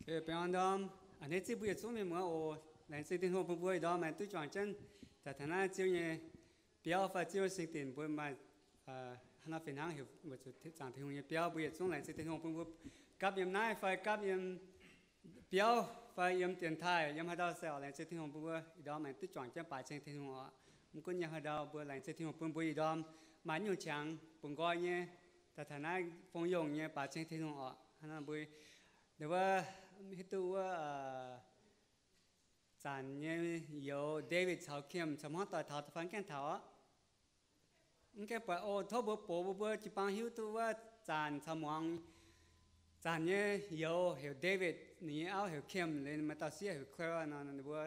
Benx ndorm, a'hneiv zipv mbuo yietc zungv mienh muoz oc. Laengz zingh Tin-Hungh bun mbuo ih ndorm maaih duqv juangc jienv daaih taux naaiv Ziouv nyei biauv fai Ziouv nyei singx dinc, mbuo maaih haaix nor fih hnangv heuc weic zuqc zaangc Tin-Hungh nyei biauv. Mbuo yietc zungv laengz zingh Tin-Hungh bun mbuo gapv yiem naaiv fai gapv yiem biauv fai yiem dienx taaih, yiem haaix ndau se oc, laengz zingh Tin-Hungh bun mbuo ih ndorm aengx duqv juangc jienv baaix ceng Tin-Hungh oc. Mv gunv yiem haaix ndau mbuo laengz zingh Tin-Hungh bun mbuo ih ndorm maaih nyungc qangx bungx nqoi nyei, daaih taux naaiv fongc yongh nyei baaix ceng Tin-Hungh oc. Hnangv naaiv mbuo, wuov, hiuv duqv wuov, zanc nyei youz David caux Kim caux hmuangv doic taux da'faanh gaengh taux oc. Mv gaengh buatc oc. Tov mbuo box mbuo, mbuo jiu-baang hiuv duqv wuov zanc caux muangx. Zanc nyei youz heuc David, ninh nyei auv heuc Kim, liuz maaih dauh sieqv heuc Clara nor, ninh mbuo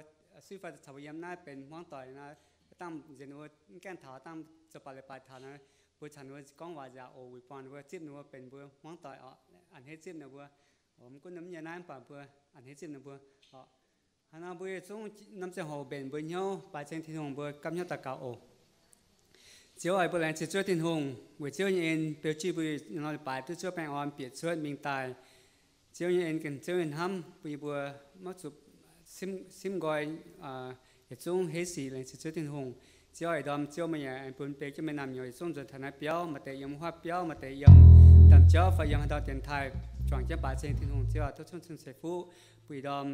suiv fai caux mbuo yiem naaiv benx hmuangv doic nor, dangh nziex ninh mbuo mv gaengh taux, dangh zoux baac leiz-baaix taux nor, mbuo caux ninh mbuo gorngv waac nziaauc oc, weic buangh ninh mbuo zipv ninh mbuo benx mbuo hmuangv doic oc. A'hneiv zipv ninh mbuo oc. Mv gunv ninh mv nyei naaiv, mv baac mbuo a'hneiv zipv ninh mbuo oc. Hnangv naaiv mbuo yietc zungv norm ziangh hoc mbenc mbuo hnyouv baaix ceng Tin-Hungh, mbuo gapv hnyouv daux gaux oc. Ziouv aac, mbuo laengz zingh Ziouv Tin-Hungh weic Ziouv nyei en beu jiv mbuo nor baaix duqv Ziouv baengh orn bieqc cuotv mingh daaih. Ziouv nyei en, Ziouv nyei hnamv bun yie mbuo maiv zuqc simv nqoi, yietc zungv heiv sic laengz zingh Ziouv Tin-Hungh. Ziouv aac, ih ndorm Ziouv meih yaac aengx bun beu jienv meih naamh nyouz yietc zungv nzuonx taux naaiv biauv, maaih deix yiem wuov biauv, maaih deix yiem ndaamv-jauv fai yiem haaix dauh dienx taaih juangc jienv baaix ceng Tin-Hungh. Ziouv aac, tov cong cun ceix fuqv bun ih ndorm,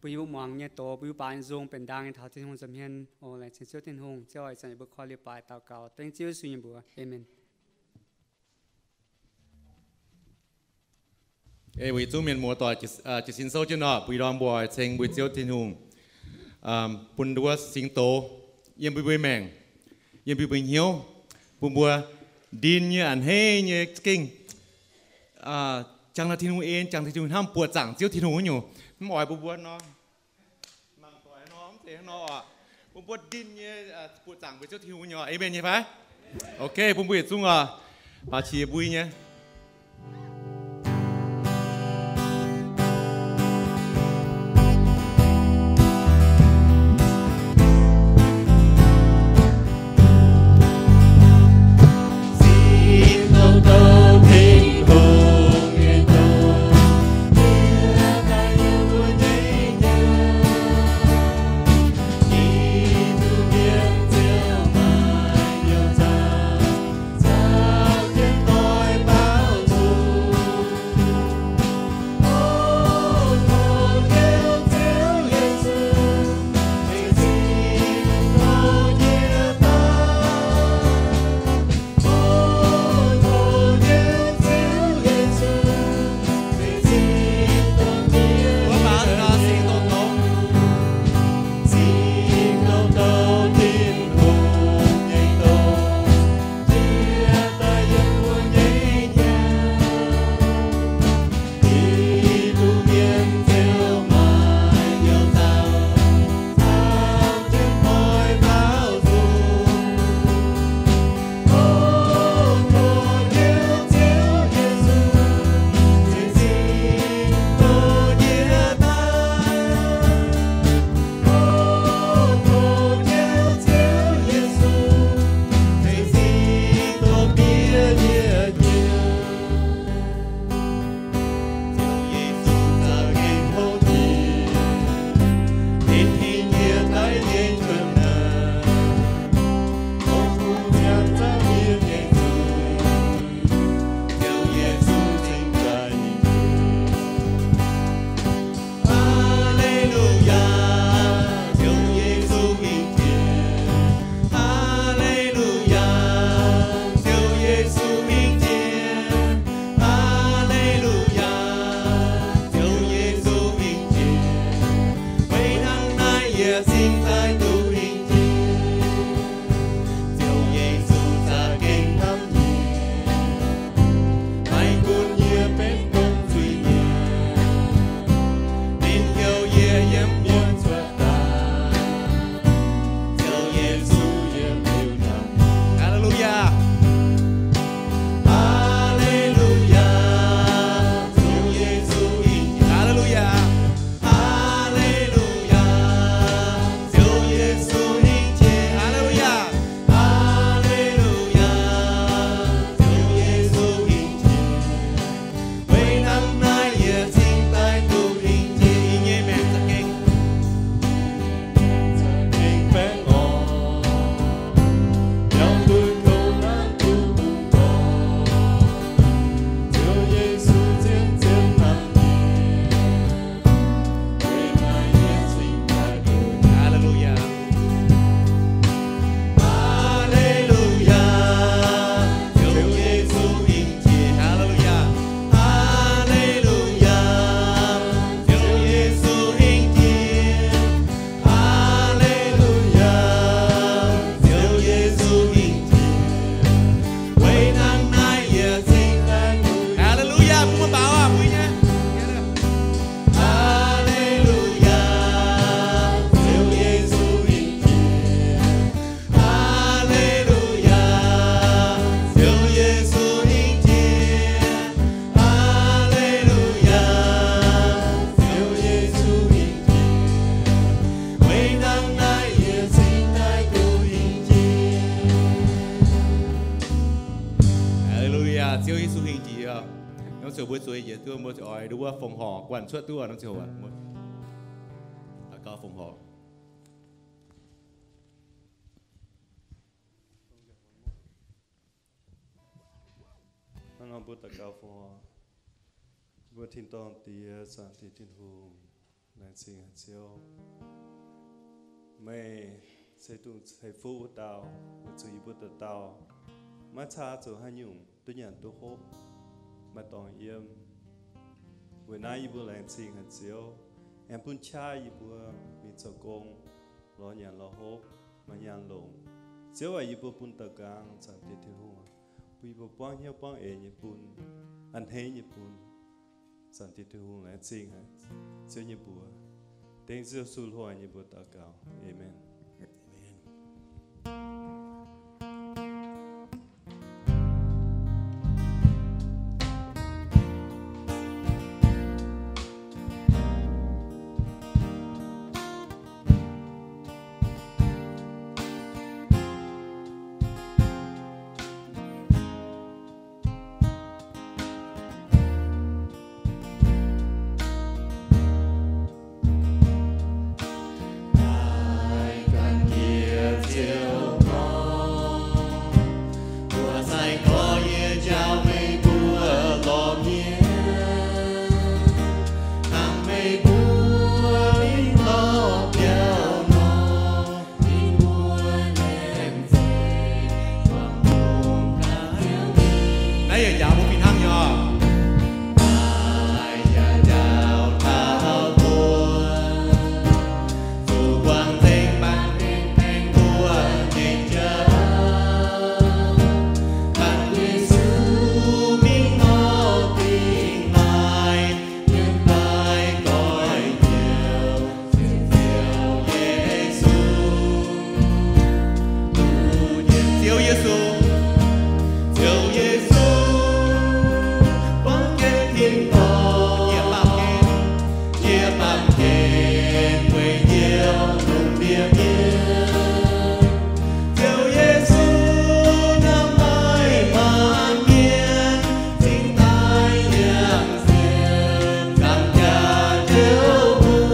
bun yie mbuo muangx nyei doz, bun yie mbuo baaux nyei nzung benx ndaang nyei taux Tin-Hungh nza'hmien oc. Laengz zingh Ziouv Tin-Hungh. Ziouv aac, ih zanc yie mbuo korv-lienh baaix daux gaux dengv Ziouv Yesu nyei mbuox. Aamen. Ei, mbuo yietc zungv mienh muoz-doic jiez sin souv jienv nor, bun ih ndorm mbuo oix ceng mbuo Ziouv Tin-Hungh bun wuov singx doz yiem mbuo mbuo maengc, yiem mbuo mbuo hnyouv, bun mbuo ndin nyei a'hneiv nyei za'gengh jangx taux Tin-Hungh en, jangx taux Tin-Hungh hnamv, buoqc zaangc Ziouv Tin-Hungh wuov nyungc. Mv oix bun mbuo nor mangc doic nor, mv zeiz hnangv nor oc. Bun mbuo ndin nyei buoqc zaangc mbuo Ziouv Tin-Hungh wuov nyungc. Aamen nyei fai? Ok, bun mbuo yietc zungv oc, baac qiex mbui nyei. Ziouv Yesu hingh jiex, norm ziangh hoc mbuo zueiz njiec duqv, mbuo oix nduov wuov fongc horc guanh cuotv duqv norm ziangh hoc. Daux gaux fongc horc. Hnangv nor mbuo daux gaux fongc horc. Mbuo tin-dorngh Diex, Zaangc Diex Tin-Hungh, laengz zingh haic Ziouv. Meih se dongh ceix fuqv wuov dauh, weic zuqc yie mbuo dauh dauh maiv caa zuqc haaix nyungc duqv nyanc duqv hopv, maaih dorngx yiem. Weic naaiv yie mbuo laengz zingh haic Ziouv, aengx bun qaqv yie mbuo mingh zoux gong, lorz nyanc lorz hopv, maaih nyaanh longc. Ziouv aac, yie mbuo bun daux nqaang Zaangc Diex Tin-Hungh, bun yie mbuo buangv hnyouv buangv eix nyei bun, a'hneiv nyei bun. Zaangc Diex Tin-Hungh, laengz zingh haic Ziouv nyei mbuox. Dengv Ziouv Yesu hlo haic nyei mbuox daux gaux. Aamen. Naaiv yaac njaaux mbuo fih hnangv nyei oc. Ziouv Yesu, Ziouv Yesu, baamh gen tin-dorngh, njiec baamh gen, njiec baamh gen weic Ziouv lungh ndiev mienh. Ziouv Yesu, hnamv haic maanc mienh, cingx daaih yangh ziepc nzaangc jaax Ziouv mbuo.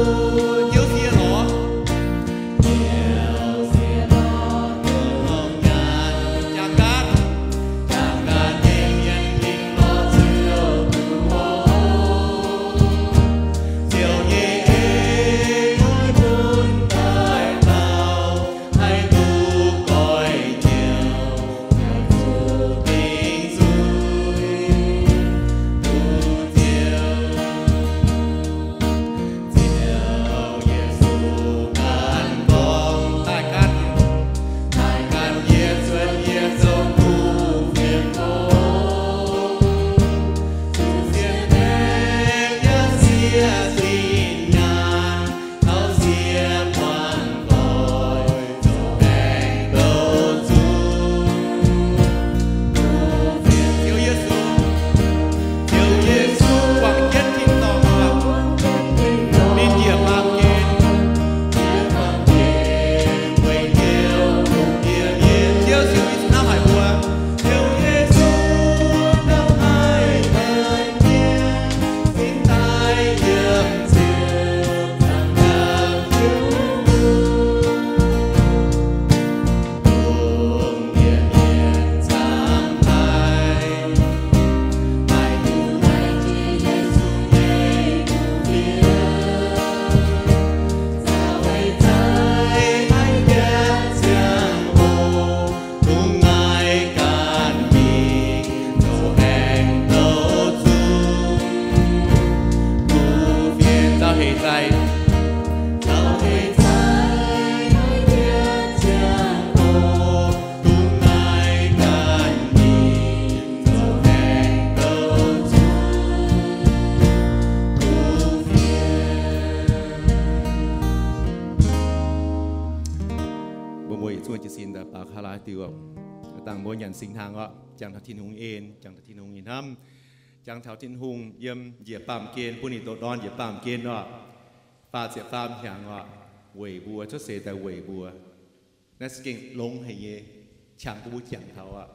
Ziouv sie lorz. Mbuo muoz yietc zungv jiez sin daaih baaux kaav laaix diuc. Dangh mbuo nyanc singx hnaangx oc, jangx taux Tin-Hungh en, jangx taux Tin-Hungh nyei hnamv, jangx taux Tin-Hungh yiem njiec baamh gen, bun ninh doqc dorn njiec baamh gen oc. Faah ziepc faam hnyangx oc, weic mbuo cuotv seix daaih weic mbuo. Naaiv za'gengh longx haic nyei, qangx bun mbuo jangx taux aqv.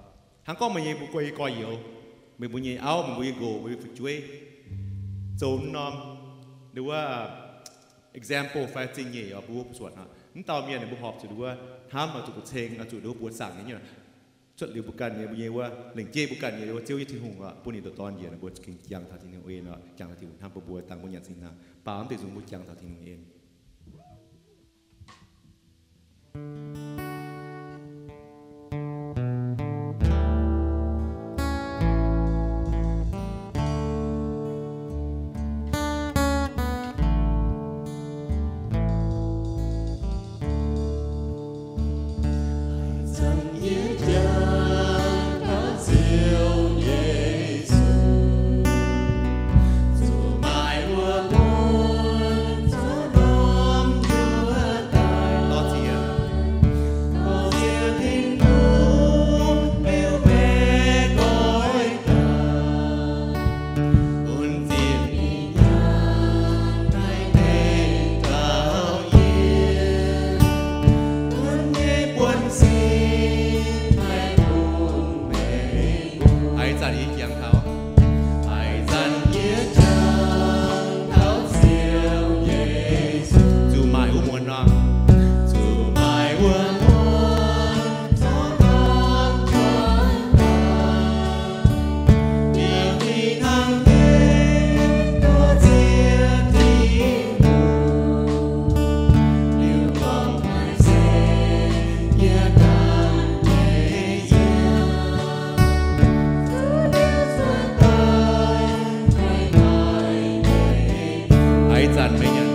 Hnangv gorngv meih nyei mbuo guei gorx-youz, meih mbuo nyei auv, meih mbuo nyei nqox, meih mbuo nyei fu'jueiv, zoux norm, nduov, example fai zingh nyeic oc, mbuo mbuo suonc aqv. Mv dauh mienh ninh mbuo horpc zuqc nduov hnamv oix zuqc guh ceng, oix zuqc nduov buoz zaangc nyei, cuotv liuz mbuo ganh nyei, mbuo nyei wuov lengc jeiv mbuo ganh nyei wuov Ziouv nyei Tin-Hungh oc, bun ninh ndoqc dorn njiec, ninh mbuo gengh jangx taux Tin-Hungh en oc, jangx taux Tin-Hungh hnamv bun mbuo, dangh mbuo nyanc cing-hnaangx, baaux mv deix nzung mbuo jangx taux Tin-Hungh en. Haaix zanc yie jangx taux, haaix zanc yie jangx taux Ziouv Yesu, zuqc maaic wuov muonz nor, zuqc maaic wuov muonz zorqv norm juangc Haaix zanc meih nyanc,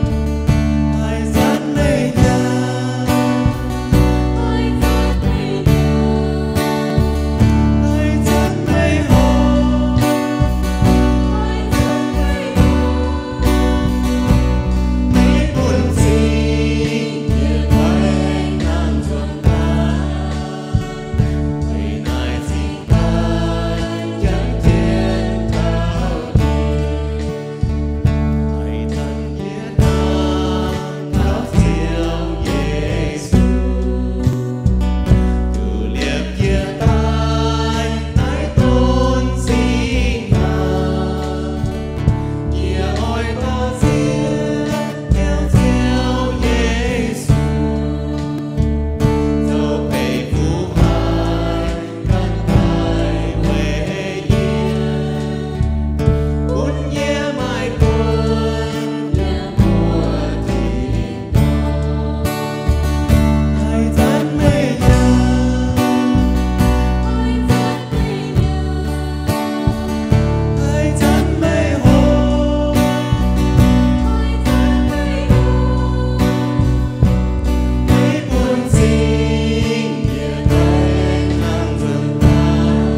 haaix zanc meih nyanc, haaix zanc meih nyanc, haaix zanc meih horpc, haaix zanc meih horpc, meih bun cing yie daaih nangh nzuonx daaih,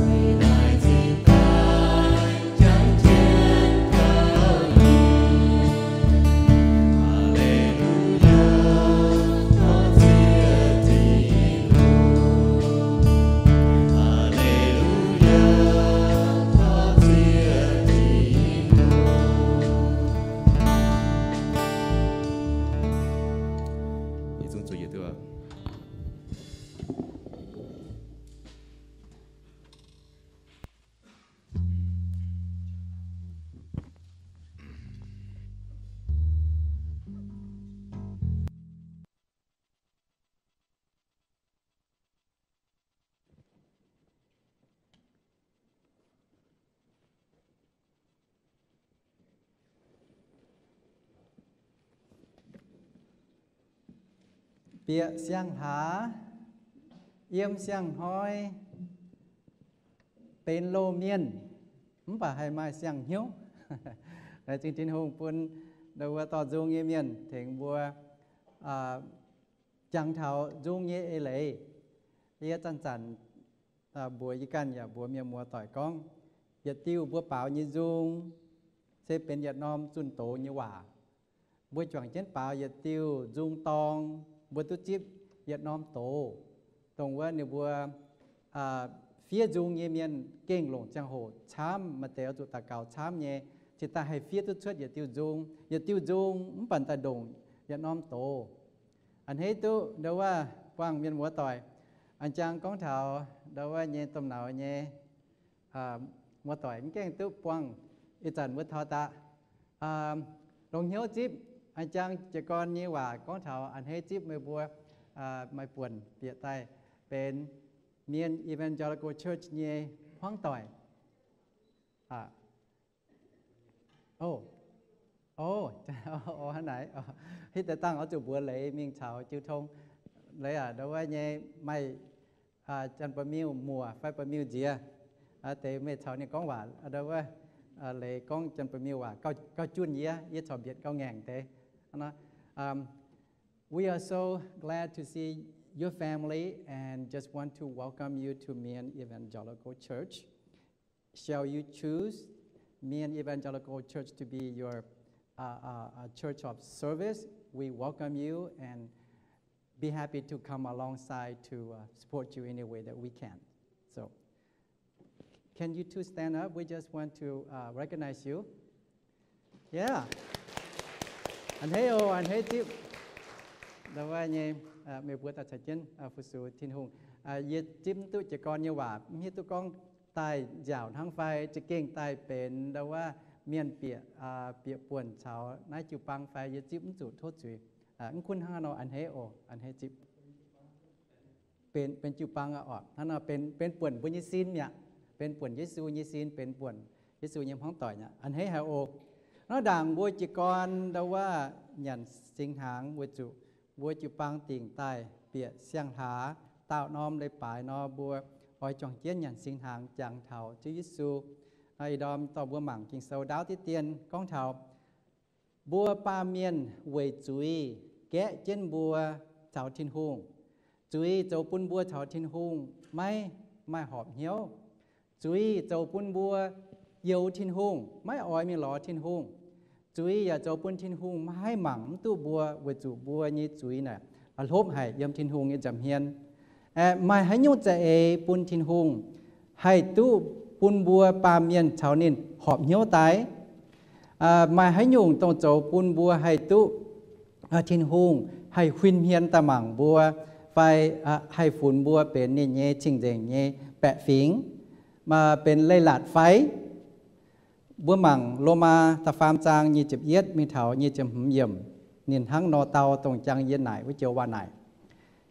meih naaic cingx daaih jangx jienv taux dingc. Bieqc siang-hlaax, yiem siang-hnoi, benx loz-mienh, mv baac haih maaih siang-hnyouv. Laengz zingh Tin-Hungh bun ndau wuov dorh nzung nyei mienh tengx mbuo jangx taux nzung nyei eix leiz. Yie zanc-zanc mbuox yie ganh yaac mbuox mienh muoz-doic gorngv, yietc diuh mbuo baaux nyei nzung se benx yietc norm zunh doz nyei waac. Mbuo juangc jienv baaux yietc diuh nzung dorng, mbuo duqv zipv yietc norm doz, dongh wuov ninh mbuo fiev nzung nyei mienh gengh longc ziangh hoc camv, maaih deix oix zuqc daux gaux camv nyei, cingx daaih haih fiev duqv cuotv yietc diuh nzung. Yietc diuh nzung mv baac daaih ndongc yietc norm doz. A'hneiv duqv ndau wuov buangh mienh muoz-doic, a'jang gorngv taux ndau wuov nyei domh nauz nyei muoz-doic mv gaengh duqv buangh ih zanc wuov taux daqc. Longx hnyouv zipv, a'jang jiez gorn nyei waac gorngv taux a'hneiv zipv meih mbuo, maaih buonc bieqc daaih benx Mienh Evangelical Church nyei hmuangv doic. O, o, hnangv naaic. Hitv deix dangh oix zuqc mbuox leiz mingh caux jiu tong. Leiz aac, ndau wuov nyei maaih Janx-Baeqc-Miuh muoc fai Baeqc-Miuh nziex, deix meih caux ninh gorngv waac, ndau wuov leiz gorngv Janx-Baeqc-Miuh waac gauh junh yie, yie corc mbietc gauh ngaengc deix. We are so glad to see your family and just want to welcome you to Mien Evangelical Church. Shall you choose Mien Evangelical Church to be your church of service? We welcome you and be happy to come alongside to support you any way that we can. So, can you two stand up? We just want to recognize you. Yeah. A'hneiv oc, a'hneiv zipv. Ndau wuov nyei, meih mbuo daaih caux jienv fu-sux Tin-Hungh. Yie zipv mv duqv jiez gorn nyei waac, mv hiuv duqv gorngv daaih nziaauc hnangv fai za'gengh daaih benx ndau wuov mienh bieqc, bieqc buonc caux naaiv jiu-baang fai, yie zipv mv zuqc tov zuiz. Mv gunv hnangv haaix nor, a'hneiv oc, a'hneiv zipv. Benx, benx jiu-baang aqv oc. Hnangv nor benx, benx buonc mbuo nyei sin mi'aqv. Benx buonc Yesu nyei sin, benx buonc Yesu nyei hmuangv doic mi'aqv. A'hneiv haic oc. Hnangv ndaangc mbuo jiez gorn ndau wuov nyanc singx hnaangx weic zuqc mbuo jiu-baang dingc daaih bieqc siang-hlaax daauh norm leiz-baaix nor, mbuo oix juangc jienv nyanc singx hnaangx jangx taux Ziouv Yesu. Ih ndorm dorh mbuo mangc Ging-Sou ndaauv diqv dien gorngv taux mbuo baamh mienh weic zuiz gaeqv jienv mbuo caux Tin-Hungh. Zuiz zoux bun mbuo caux Tin-Hungh maiv maaih horpc hnyouv. Zuiz zoux bun mbuo youx Tin-Hungh, maiv oix mingh lorz Tin-Hungh. Zuiz yaac zoux bun Tin-Hungh maiv haih mangc mv duqv mbuo weic zuqc mbuo nyei zuiz naaic hlopv haic yiem Tin-Hungh nyei nza'hmien. Maaih haaix nyungc za'eix bun Tin-Hungh haih duqv bun mbuo baamh mienh caux ninh horpc hnyouv daaih? Maaih haaix nyungc dongh zoux bun mbuo haih duqv Tin-Hungh haih huin hmien daaih mangc mbuo, fai haih funx mbuo benx ninh nyei cing-nzengc nyei baeqc fingx, benx leiz-latc fai? Mbuo mangc Lomaa da'faam zaang nyic ziepc yietv mingh taux nyic ziepc hmz yiemc, ninh hnangv nor dau dongh jang yie naaic wuov joux waac naaic.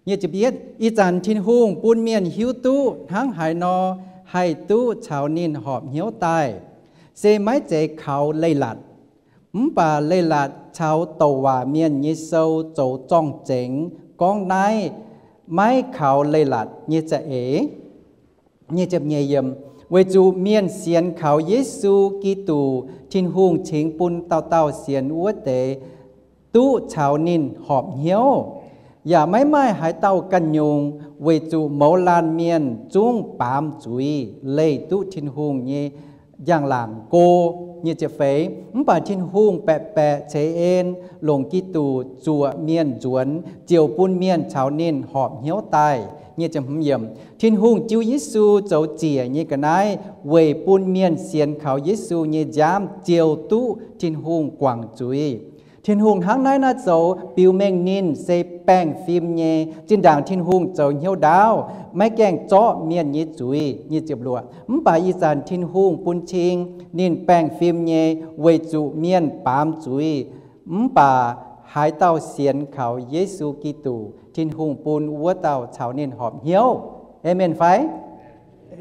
Nyic ziepc yietv, ih zanc Tin-Hungh bun mienh hiuv duqv hnangv haaix nor haih duqv caux ninh horpc hnyouv daaih, se maiv zeiz kaux leiz-latc. Mv baac leiz-latc caux douc waac mienh nyei sou zoux zorng-zengx gorngv naaiv maiv kaux leiz-latc nyei za'eix. Weic zuqc mienh sienx kaux Yesu Giduc, Tin-Hungh cingx bun dauh dauh sienx wuov deix duqv caux ninh horpc hnyouv. Yaac maiv maaih haaix dauh ganh nyungc, weic zuqc mouz laanh mienh zungv baamz zuiz leih duqv Tin-Hungh nyei njang-laangc go. Nyic ziepc feix, mv baac Tin-Hungh baeqc baeqc ceix en longc Giduc zuoqc mienh nzuonx, ziouc bun mienh caux ninh horpc hnyouv daaih. Nyic ziepc hmz yiemc, Tin-Hungh jiu Yesu zoux ziec nyei ga'naaiv weic bun mienh sienx kaux Yesu nyei nziaamv ziouc duqv Tin-Hungh guangc zuiz. Tin-Hungh hnangv naaiv naaiv zoux biux mengh ninh se baengh fim nyei. Zinh ndaangc Tin-Hungh zoux hnyouv ndaauv, maiv gaengh zorqv mienh nyei zuiz. Nyic ziepc luoqc, mv baac ih zanc Tin-Hungh bun cing ninh baengh fim nyei, weic zuqc mienh baamz zuiz. Mv baac haaix dauh sienx kaux Yesu Giduc, Tin-Hungh bun wuov dauh caux ninh horpc hnyouv. Aamen fai?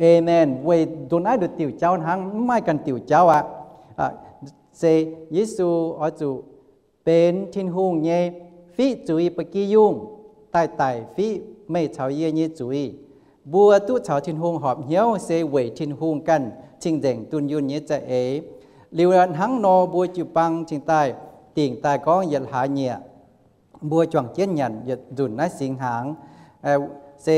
Aamen. Weic nduqc naaiv nduqc diuc jauv hnangv, mv maaih ganh diuc jauv aqv. Se Yesu oix zuqc benx Tin-Hungh nyei fiqv zuiz ba'gi yungh daaih daic fiqv meih caux yie nyei zuiz. Mbuo duqv caux Tin-Hungh horpc hnyouv se weic Tin-Hungh ganh cing-nzengc dunh yunh nyei za'eix. Liuz hnangv nor mbuo jiu-baang cingx daaih dingc daaih gorngv yietc hlaax nyieqc mbuo juangc jienv nyanc yietc nzunc naaiv singx hnaangx, se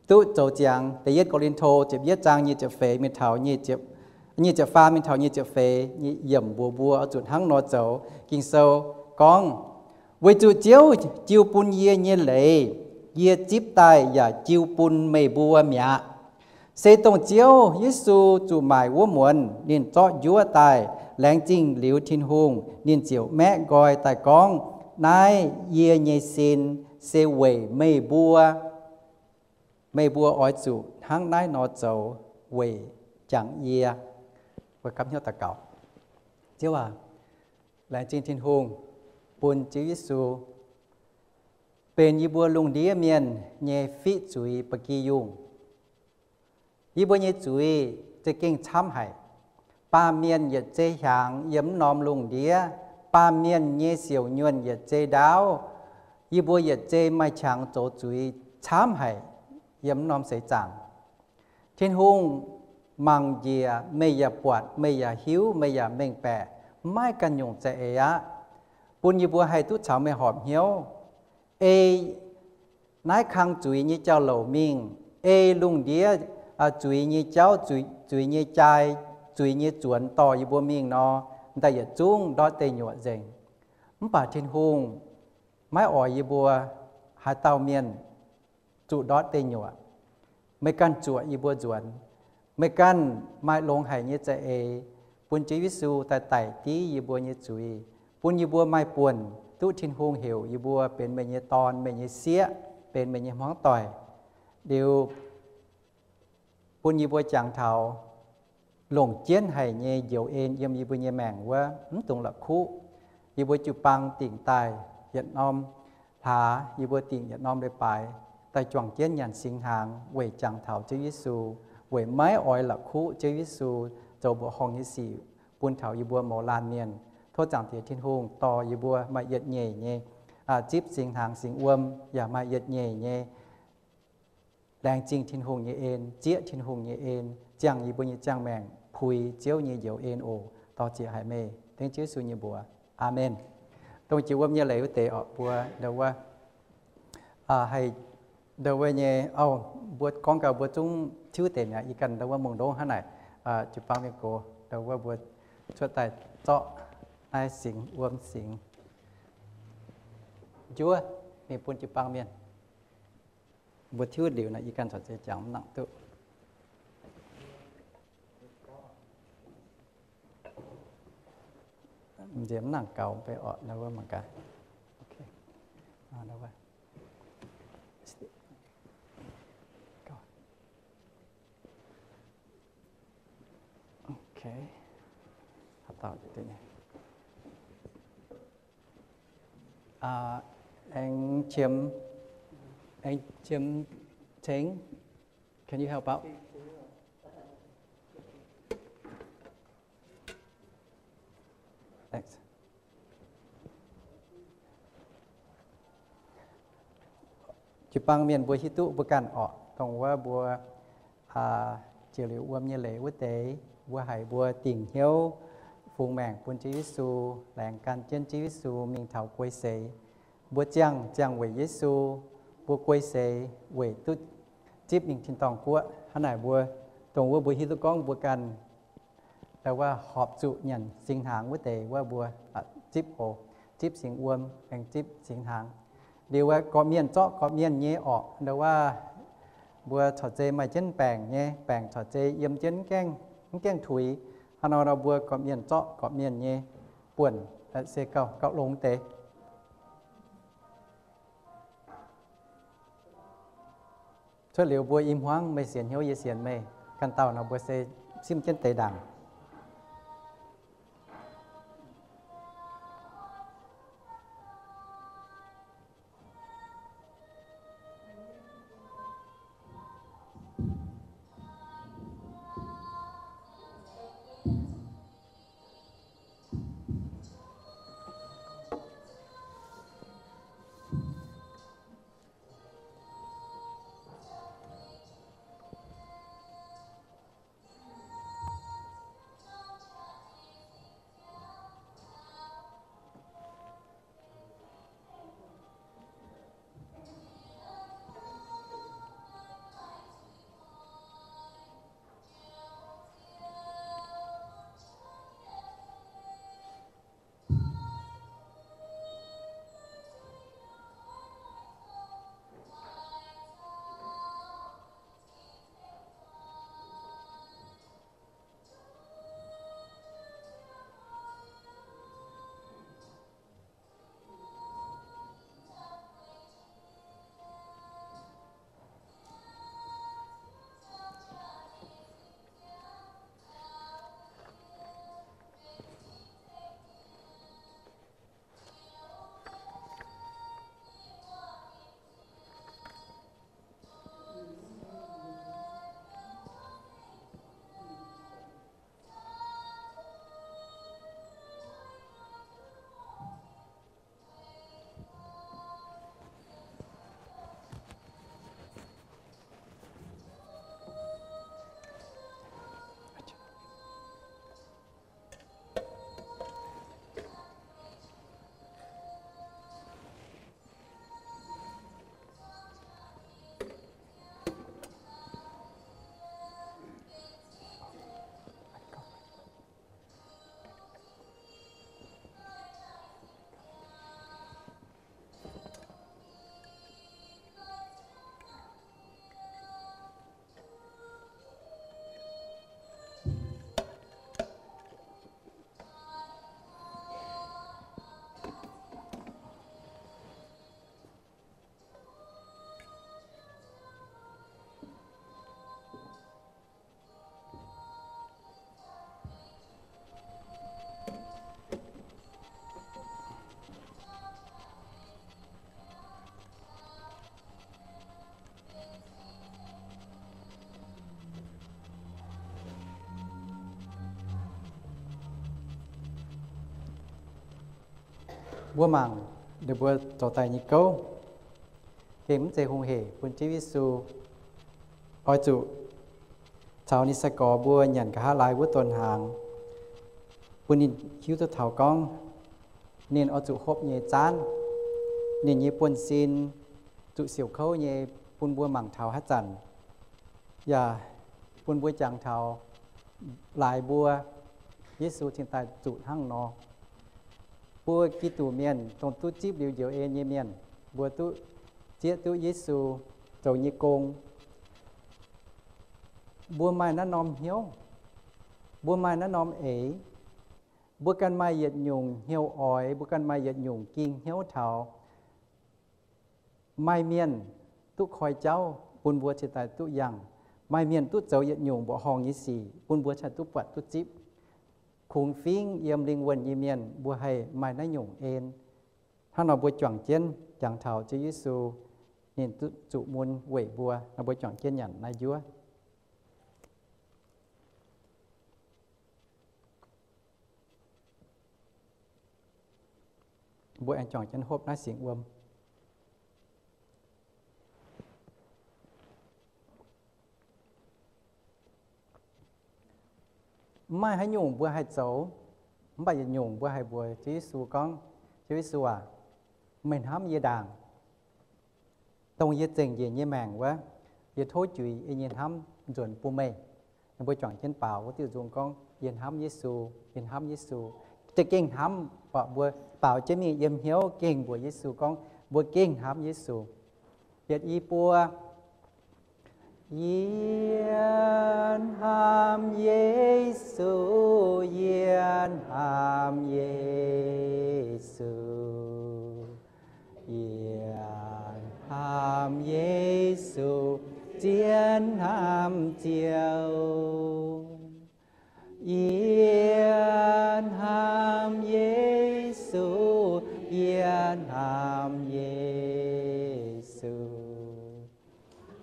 duqv zoux ziangx da'yietv Ko^lin^to ziepc yietv zaang nyic ziepc feix mingh taux nyic ziepc, nyic ziepc faam mingh taux nyic ziepc feix nyei yiemc mbuox mbuo oix zuqc hnangv nor zoux. Ging-Sou gorngv, weic zuqc Ziouv jiu bun yie nyei leiz, yie zipv daaih yaac jiu bun meih mbuo mi'aqv. Se dongh Ziouv Yesu zuqc maaic wuov muonz ninh zorqv njuov daaih, laengz zingh liuz Tin-Hungh, ninh ziouc maeqv nqoi daaih gorngv, naaiv yie nyei sin se weic meih mbuo. Meih mbuo oix zuqc hnangv naaiv nor zoux weic jangx yie. Mbuo gapv hnyouv daux gaux. Ziouv aac, laengz zingh Tin-Hungh bun Ziouv Yesu benx yie mbuo lungh ndiev mienh nyei fiqv zuiz ba'gi yungh. Yie mbuo nyei zuiz za'gengh camv haic. Baamh mienh yietc zei hiaangx yiem mv norm lungh ndiev. Baamh mienh nyei siouc nyuonh yietc zei ndaauv. Yie mbuo yietc zei maaih qangx zoux zuiz camv haic yiem mv norm seix zaangc. Tin-Hungh mangc njiec, meih yaac buatc, meih yaac hiuv, meih yaac mengh baeqc, maiv ganh nyungc za'eix aqv. Bun yie mbuo haih duqv caux meih horpc hnyouv. Ei naaiv kang zuiz nyei jauv-louc mingh, ei lungh ndiev zuiz nyei jauv, zuiz nyei jai, zuiz nyei zuonx dorh yie mbuo mingh nor, daaih yietc zungv ndortv deic-nyuoqc nzengc. Mv baac Tin-Hungh maiv oix yie mbuo haaix dauh mienh zuqc ndortv deic-nyuoqc. Meih ganh zuoqc yie mbuo nzuonx. Meih ganh maaih longx haic nyei za'eix bun Ziouv Yesu daaih daic div yie mbuo nyei zuiz, bun yie mbuo maaih buonc duqv Tin-Hungh heuc yie mbuo benx meih nyei dorn, meih nyei sieqv, benx meih nyei hmuangv doic. Liuz bun yie mbuo jangx taux longc jienv haic nyei njoux en yiem yie mbuo nyei maengc wuov mv dungx la'kuqv. Yie mbuo jiu-baang dingc daaih yietc norm hlaax, yie mbuo dingc yietc norm leiz-baaix daaih juangc jienv nyanc singx hnaangx weic jangx taux Ziouv Yesu, weic maiv oix la'kuqv Ziouv Yesu zoux mbuoqc horngh nyei sic bun taux yie mbuo mouz laanh mienh. Tov Zaangc Diex Tin-Hungh dorh yie mbuo maaih yietc nyeic nyei zipv singx hnaangx singx wuom, yaac maaih yietc nyeic nyei laengz zingh Tin-Hungh nyei en, zieqv Tin-Hungh nyei en, ziangh yie mbuo nyei ziangh maengc puix Ziouv nyei njoux en oc. Dor-ziec haic meih, dengv Ziouv Yesu nyei mbuox. Aamen. Dongh jiex wuom nyei leiz wuov deix orqc, mbuo ndau wuov haih ndau wuov nyei, auv, mbuo gorngv gau mbuo zungv tiuv deix mi'aqv. Ih ganh ndau wuov mungh ndoqv hnangv naaic, jiu-baang mienh gox ndau wuov mbuo cuotv daaih zorqv naaiv singx wuom singx njuov mingh bun jiu-baang mienh. Mbuo tiuv liuz naaic, yie ganh corc zeiz jangx mv nangc duqv. Nziex mv nangc gaux bei orqc, ndau wuov mangc gaax. Aengx qiemx, aengx qiemx cengx. Can you help out? Thanks. Jiu-baang mienh mbuo hiuv duqv mbuo ganh orqc, dongh wuov mbuo jiex liuz wuom nyei leiz wuov deix, mbuo haiz mbuo dingc hnyouv fungx maengc bun Ziouv Yesu, laengz gan jienv Ziouv Yesu mingh taux guei seix. Mbuo ziangh, ziangh weic Yesu, mbuo guei seix weic duqv zipv mingh tin-dorngh guoqv. Hnangv naaic mbuo, dongh wuov mbuo hiuv duqv gorngv mbuo ganh ndau wuov horpc zuqc nyanc singx hnaangx wuov deix wuov mbuo zipv oc, zipv singx wuom aengx zipv singx hnaangx. Liuz gorqv-mienh zorqv gorqv-mienh nyei orqc, ndau wuov mbuo corc zei maaih jienv baengc nyei, baengc corc zei yiem jienv mv gaengh tuix. Hnangv nor nor mbuo gorqv-mienh zorqv gorqv-mienh nyei buonc se gauh, gauh longx deix. Cuotv liuz mbuo i hmuangv, meih sienx hnyouv yie sienx meih, ganh dauh nor mbuo se simv jienv deix ndaangc. Mbuo mangc ninh mbuo zoux daaih nyei gouv, gengh mv zeiz hungh hec bun Ziouv Yesu. Oix zuqc caux ninh sai-gorx mbuo nyanc nqa'haav laai wuov donx hnaangx, bun ninh hiuv duqv taux gorngv ninh oix zuqc hopv nyei zaanv, ninh nyei buonv-sin zuqc siouc kouv nyei, bun mbuo mangc taux haaix zanc, yaac bun mbuo jangx taux laaix mbuo Yesu cingx daaih zuqc hnangv nor. Mbuo Giduc mienh dongh duqv zipv liuz njoux en nyei mienh, mbuo duqv zieqv duqv Yesu zoux nyei gong. Mbuo maaih naaiv norm hnyouv, mbuo maaih naaiv norm eix, mbuo ganh maaih yietc nyungc hnyouv oix, mbuo ganh maaih yietc nyungc ging hnyouv taux. Maaih mienh duqv koi jauv bun mbuo cingx daaih duqv yangh. Maaih mienh duqv zoux yietc nyungc mbuoqc horngh nyei sic bun mbuo cingx duqv buatc duqv zipv. Kungx fingx yiem lingh wuonh nyei mienh mbuo haih maaih naaiv nyungc en. Hnangv nor mbuo juangc jienv jangx taux Ziouv Yesu, ninh duqv zuqc mun weic mbuo. Nor mbuo juangc jienv nyanc naaiv njuov. Mbuo aengx juangc jienv hopv naaiv singx wuom. Mv maaih haaix nyungc mbuo haih zoux, mv baac yietc nyungc mbuo haih mbuox Ziouv Yesu gorngv, Ziouv Yesu aac, meih hnamv yie ndaangc, dongh yie zengc njiec nyei maengc wuov, yie tov juix yie nyei hnamv nzuonx bun meih. Ninh mbuo juangc jienv baaux wuov diuh nzung gorngv, yie hnamv Yesu, yie hnamv Yesu. Za'gengh hnamv, mbuo baaux jienv mingh yiem hnyouv gengh mbuox Yesu gorngv mbuo gengh hnamv Yesu. Yietc i buo. Yie hnamv Yesu, yie hnamv Yesu. Yie hnamv Yesu, zien hnamv Ziouv. Yie hnamv Yesu, yie hnamv Yesu.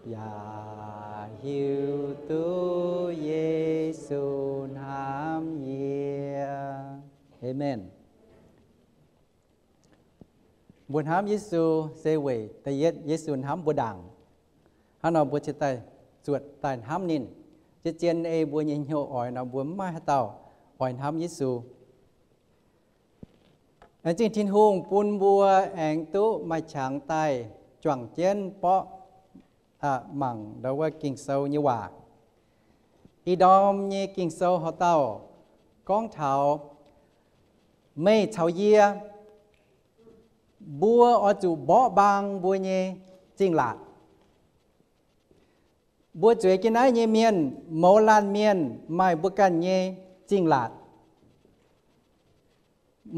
Yaac hiuv duqv Yesu hnamv yie. Aamen. Mbuo hnamv Yesu se weic da'yietv Yesu hnamv mbuo ndaangc. Hnangv nor mbuo cingx daaih zuotc daaih hnamv ninh. Zien-zien ei mbuo nyei hnyouv oix nor mbuo mv maaih haaix dauh oix hnamv Yesu. Laengz zingh Tin-Hungh bun mbuo aengx duqv maaih qangx daaih juangc jienv borqv mangc ndau wuov Ging-Sou nyei waac. Ih ndorm nyei Ging-Sou horqc dauh gorngv taux meih caux yie, mbuo oix zuqc mborqv mbaang mbuo nyei zingh laatc. Mbuo zueiz jienv naaiv nyei mienh, mouz laanh mienh maaih mbuo ganh nyei zingh laatc,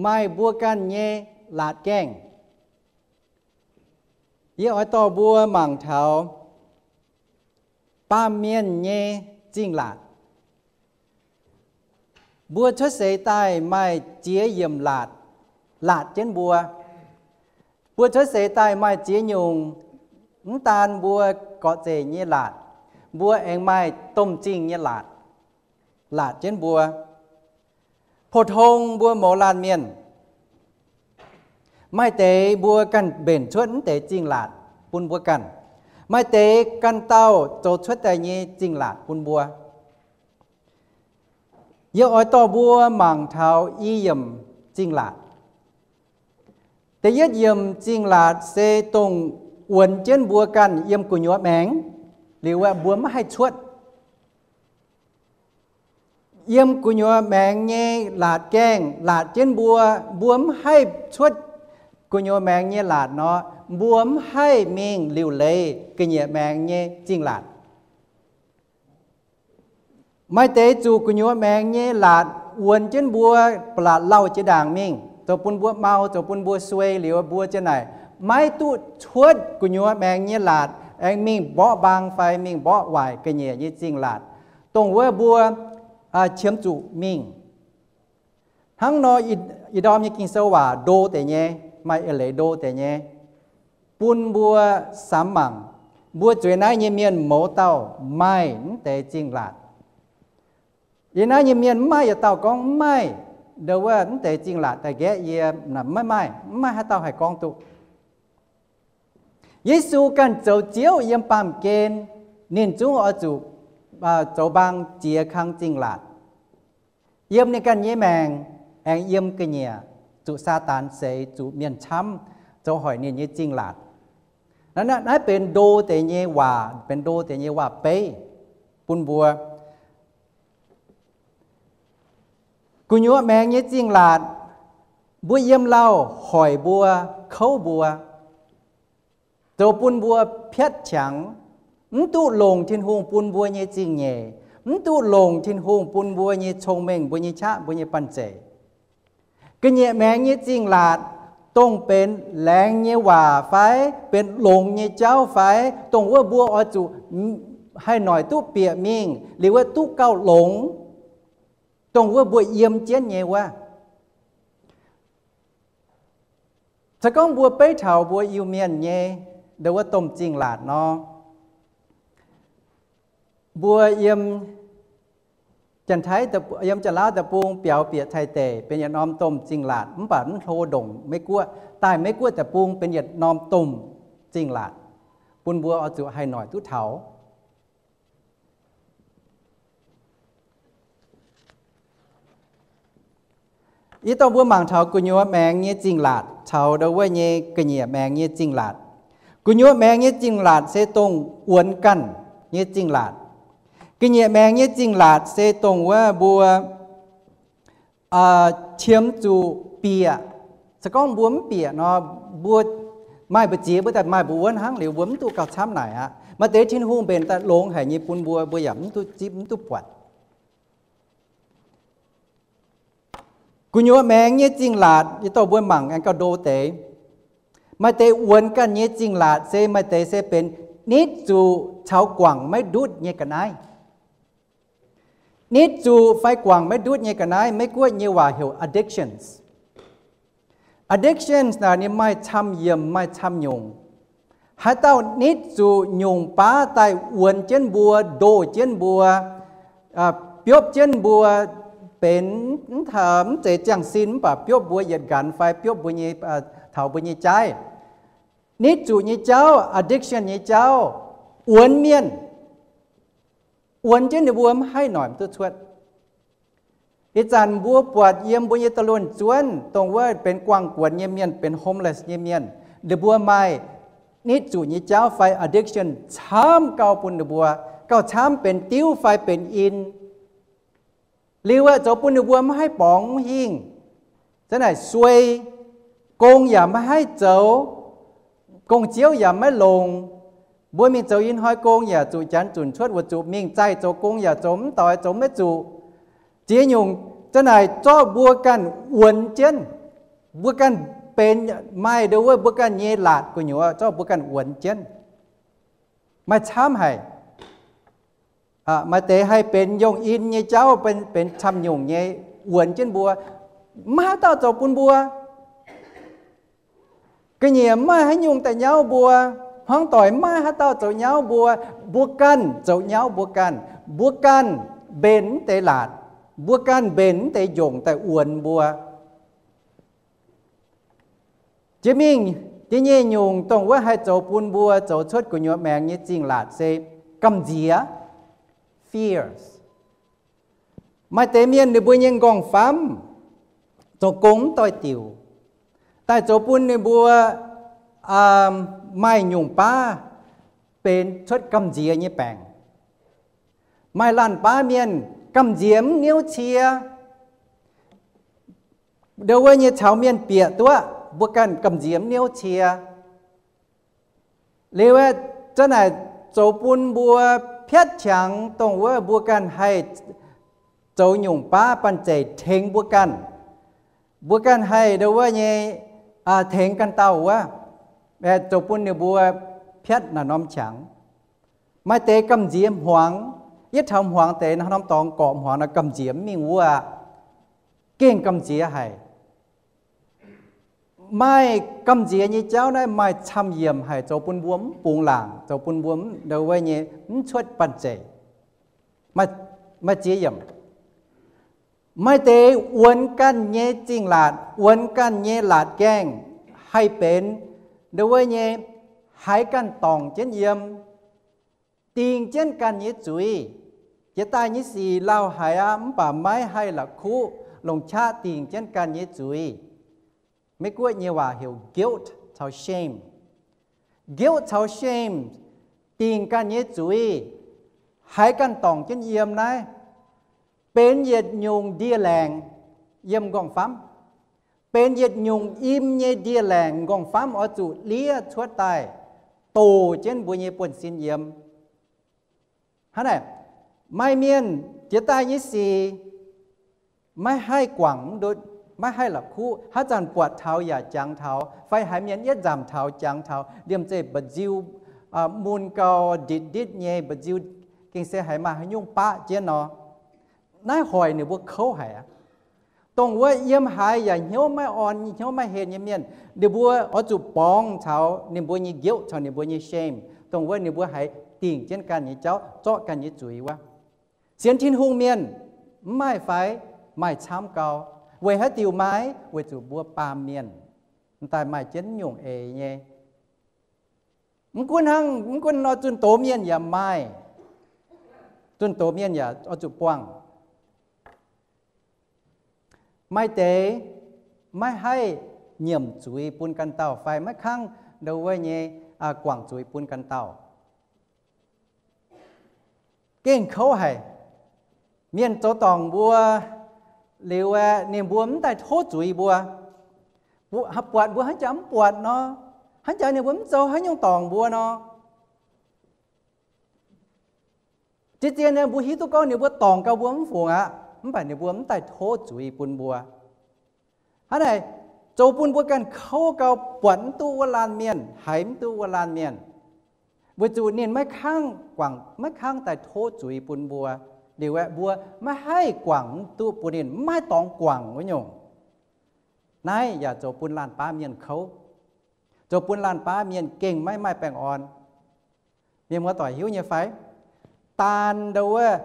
maaih mbuo ganh nyei laatc gaengh. Yie oix dorh mbuo mangc taux baamh mienh nyei zingh laatc. Mbuo cuotv seix daaih maaih ziex yiemc laatc, laatc jienv mbuo. Mbuo cuotv seix daaih maaih ziex nyungc, mv daan mbuo gorqv-zeic nyei laatc, mbuo aengx maaih domh zingh nyei laatc, laatc jienv mbuo. Pou-tong mbuo mouz laanh mienh, maaih deix mbuo ganh mbenc cuotv mv deix zingh laatc bun mbuo ganh. Maaih deix ganh dauh zoux cuotv daaih nyei zingh laatc bun mbuo. Yie oix dorh mbuo mangc taux i yiemc zingh laatc. Da'yietv yiemc zingh laatc se dongh wuonx jienv mbuo ganh yiem gu'nyuoz maengx liuz, mbuo mv haih cuotv. Yiem gu'nyuoz maengx nyei laatc gaengh laatc jienv mbuo, mbuo mv haih cuotv gu'nyuoz maengx nyei laatc nor, mbuo mv haih mingh liuc leiz ga'nyiec maengx nyei zingh laatc. Maaih deix zuqc gu'nyuoz maengx nyei laatc wuonx jienv mbuo, ba'latc lauh jiex ndaangc mingh, zoux bun mbuo mau, zoux bun mbuo suei liuz, mbuo ziang naaic maiv duqv cuotv gu'nyuoz maengx nyei laatc aengx mingh mborqv mbaang fai mingh mborqv waaic ga'nyiec nyei zingh laatc, dongh wuov mbuo qiemx zuqc mingh. Hnangv nor, ih ndorm nyei Ging-Sou waac ndo deix nyei, maaih eix leiz ndo deix nyei bun mbuo samx mangc. Mbuo zueiz naaiv nyei mienh mouz dauh maaih mv deix zingh laatc. Yie naaiv nyei mienh mv maaih yietc dauh gorngv mv maaih. ndo wuov mv deix zingh laatc daaih nqaeqv yie, maiv maaih, mv maaih haaix dauh haih gorngv duqv. Yesu ganh zoux Ziouv yiem baamh gen, ninh zungv oix zuqc zoux mbaang jiex kang zingh laatc. Yiem ninh ganh nyei maengc, aengx yiem ga'nyiec, zuqc Saadaan seix, zuqc mienh camv zoux hoic ninh nyei zingh laatc. Naaiv, naaiv benx ndo deix nyei waac, benx ndo deix nyei waac-beiv bun mbuo. Gu'nyuoz maengx nyei zingh laatc, mbuo yiem lauh hoic mbuo, kouv mbuo, zoux bun mbuo piatv qangx, mv duqv longc Tin-Hungh bun mbuo nyei zingh nyeic, mv duqv longc Tin-Hungh bun mbuo nyei cong-mengh, mbuo nyei qaqv, mbuo nyei banh zeic. Ga'nyiec maengx nyei zingh laatc, dongh benx laengz nyei waac fai benx longx nyei jauv fai, dongh wuov mbuo oix zuqc haih noic duqv bieqc mingh liuz wuov duqv gauh longx, dongh wuov mbuo yiem jienv nyei wuov. Se gorngv mbuo beiv taux mbuo Iu-Mienh nyei ndo wuov domh zingh laatc nor, mbuo yiem Janx-Taiv, yiem Janx-Laauv deic-bung biaux bieqc Taiv deic benx yietc norm domh zingh laatc, mv baac mv hlo ndongc Meiv-Guoqv. Daaih Meiv-Guoqv deic-bung benx yietc norm domh zingh laatc, bun mbuo oix zuqc haih noic duqv taux. Yie dorh mbuo mangc taux gu'nyuoz maengx nyei zingh laatc caux ndo wuov nyei ga'nyiec maengx nyei zingh laatc. Gu'nyuoz maengx nyei zingh laatc se dongh wuonx ganh nyei zingh laatc. Ga'nyiec maengx nyei zingh laatc se dongh wuov mbuo qiemx zuqc bieqc. Se gorngv mbuo mv bieqc nor, mbuo maaih mbu'ziex mbuo daaih maaih mbu'wuonv hnangv liuz mbuo mv duqv gauh camv naaic aqv. Maaih deix Tin-Hungh mbenc daaih longx haic nyei bun mbuo, mbuo yaac mv duqv zipv, mv duqv buatc. Gu'nyuoz maengx nyei zingh laatc yie dorh mbuo mangc aengx gauh ndo deix. Maaih deix wuonx ganh nyei zingh laatc se maaih deix se benx nitv zuqc caux guangc maiv ndutv nyei ga'naaiv. Nitv zuqc fai guangc maiv ndutv nyei ga'naaiv, Meiv-Guoqv nyei waac heuc addictions. Addictions naaic ninh maaih camv yiemc, maaih camv nyungc. Haaix dauh nitv zuqc nyungc baav daaih wuonx jienv mbuo, ndoh jienv mbuo, biopv jienv mbuo, benx mv zeiz ziangh sin mv baac biopv mbuo yietc nqanx fai biopv mbuo nyei, taux mbuo nyei jaaiv. Nitv zuqc nyei jauv, addiction nyei jauv, wuonx mienh. Wuonx jienv ninh mbuo mv haih noic duqv cuotv. Ih zanc mbuo buatc yiem mbuo nyei da'luonx zuonv, dongh wuov benx guangh guonx nyei mienh, benx homeless nyei mienh, ninh mbuo maaih nitv zuqc nyei jauv fai addiction camv gauh bun ninh mbuo, gauh camv benx diuv fai benx in. Liuz aeqv, zoux bun ninh mbuo mv haih borngz mv hingh, zanc naaic suei, gong yaac maiv haih zoux, gong-ziouv yaac maiv longx. Mbuo mingh zoux ih hnoi gong yaac zuqc janx zunc cuotv weic zuqc mingh zaih zoux gong yaac zoux mv doix, zoux maiv zuqc. Ziex nyungc zanc naaic zorqv mbuo ganh wuonx jienv. Mbuo ganh benx maaih ndo wuov mbuo ganh nyei laatc gu'nyuoz zorqv mbuo ganh wuonx jienv. Maaih camv haic. Maaih deix haih benx yongh in nyei jauv, benx camv nyungc nyei wuonx jienv mbuo. Mv maaih haaix dauh zoux bun mbuo. Ga'nyiec mv maaih haaix nyungc daaih nyauv mbuo. Hmuangv doic mv maaih haaix dauh zoux nyauv mbuo. Mbuo ganh zoux nyauv mbuo ganh. Mbuo ganh mbenc mv deix laatc. Mbuo ganh mbenc mv deix njongc daaih wuonx mbuo. Jiex mingh, da'nyeic nyungc dongh wuov haih zoux bun mbuo zoux cuotv gu'nyuoz maengx nyei zingh laatc se gamh nziex, fears. Maaih deix mienh ninh mbuo nyei m'nqorngv-famv zoux gong mv doix-diuc, daaih zoux bun ninh mbuo maaih nyungc baav benx cuotv gamh nziex nyei baengc. Maaih laanh baav mienh gamh nziex mv niouv cie. Ndo wuov nyei caux mienh bieqc duqv, mbuo ganh gamh nziex mv niouv cie. Liuz aeqv, zanc naaic zoux bun mbuo piatv qangx dongh wuov mbuo ganh haih zoux nyungc baav banh zeic tengx mbuo ganh. Mbuo ganh haih ndo wuov nyei tengx ganh dauh wuov, zoux bun ninh mbuo piatv naaic norm qangx. Maaih deix gamh nziex hmuangx, yietv taux hmuangx deix naaiv norm dorngx gorqv hmuangx naaiv gamh nziex mv mingh wuov aqv. Gengh gamh nziex haic. Maaih gamh nziex nyei jauv naaiv maaih camv yiemc haic, zoux bun mbuo mv bungx laangc, zoux bun mbuo mv ndo wuov nyei mv cuotv banh zeic. Maaih ziex yiemc. Maaih deix wuonx ganh nyei zingh laatc, wuonx ganh nyei laatc gaengh, haih benx ndo wuov nyei, haiz ganh dorngc jienv yiem, dingc jienv ganh nyei zuiz. Jiex daaih nyei sic lauh haic aqv, mv baac maiv haih la'kuqv longc qaqv dingc jienv ganh nyei zuiz. Meiv Guoqv nyei waac heuc guilt caux shame. Guilt caux shame dingc ganh nyei zuiz, haiz ganh dorngc jienv yiem naaiv, benx yietc nyungc ndie-laengc yiem nqorngv-famv. Benx yietc nyungc im nyei ndie-laengc nqorngv-famv oix zuqc liev cuotv daaih, doh jienv mbuo nyei buonv-sin yiem. Hnangv naaic, maaih mienh jiex daaih nyei sic maiv haih guangc mv ndutv, maiv haih la'kuqv, haaix zanc buatc taux yaac jangx taux, fai haiz mienh yietv nzamc taux jangx taux, liemh zeih mba'nziu mun gau nditv-nditv nyei, mba'nziu gengh se haiz maaih haaix nyungc baqv jienv nor. Naaiv hoic ninh mbuo kouv haic aqv. Dongh wuov yiem haaix yaac hnyouv maiv orn, hnyouv maiv henh nyei mienh, ninh mbuo oix zuqc borngz taux ninh mbuo nyei guilt caux ninh mbuo nyei shame, dongh wuov ninh mbuo haiz dingc jienv ganh nyei jauv, zorqv ganh nyei zuiz wuov. Sienx Tin-Hungh mienh mv maaih fai? Maaih camv gau. Weic haaix diuc maaih? Weic zuqc mbuo baamh mienh m'daaih maaih jienv nyungc eix nyei. Mv gunv hnangv, mv gunv nor, zunh doz mienh yaac maaih, zunh doz mienh yaac oix zuqc buangh. Maaih deix maiv haih nyiemc zuiz bun ganh dauh fai maiv kangv ndo wuov nyei guangc zuiz bun ganh dauh. Gengh kouv haic. Mienh zoux dorngc mbuo liuz aeqv, ninh mbuo mv daaih tov zuiz mbuo. Buatc mbuo hnangv jaax mv buatc nor, hnangv jaax ninh mbuo mv zoux haaix nyungc dorngc mbuo nor. Zien-zien mbuo hiuv duqv gorngv ninh mbuo dorngc gau mbuo mv fungc aqv, mv baac ninh mbuo mv daaih tov zuiz bun mbuo. Hnangv naaic, zoux bun mbuo ganh kouv gau, buatc mv duqv wuov laanh mienh, haiz mv duqv wuov laanh mienh, weic zuqc ninh maiv kangv guangc, maiv kangv daaih tov zuiz bun mbuo. Liuz aeqv, mbuo maiv haih guangc mv duqv bun ninh, maiv haih dorngx guangc wuov nyungc. Naaiv yaac zoux bun laanh baav mienh kouv, zoux bun laanh baav mienh gengh maiv maaih baengh orn. Mienh muoz-doic hiuv nyei fai? Daan ndo wuov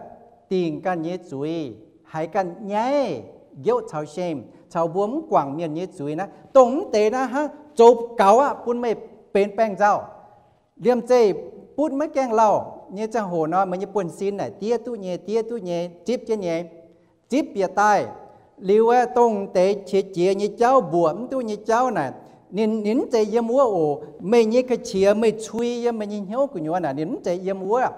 dingc ganh nyei zuiz, haiz ganh nyaiv, guilt caux shame, caux mbuo mv guangc mienh nyei zuiz naaiv, dongh mv deix naaiv hnangv zoux gaux aqv bun meih benx baengh nzauh. Liemh zeih butv maiv gaengh lauh nyei ziangh hoc nor, meih nyei buonv-sin naaic diev duqv nyei, diev duqv nyei, zipv jienv nyei, zipv bieqc daaih. Liuz aeqv, dongh deix qiex jiez nyei jauv, mbuoqc mv duqv nyei jauv naaic, ninh, ninh mv zeiz yiem wuov oc. Meih nyei ga'qiex, meih cui yiem meih nyei hnyouv gu'nyuoz naaic, ninh mv zeiz yiem wuov.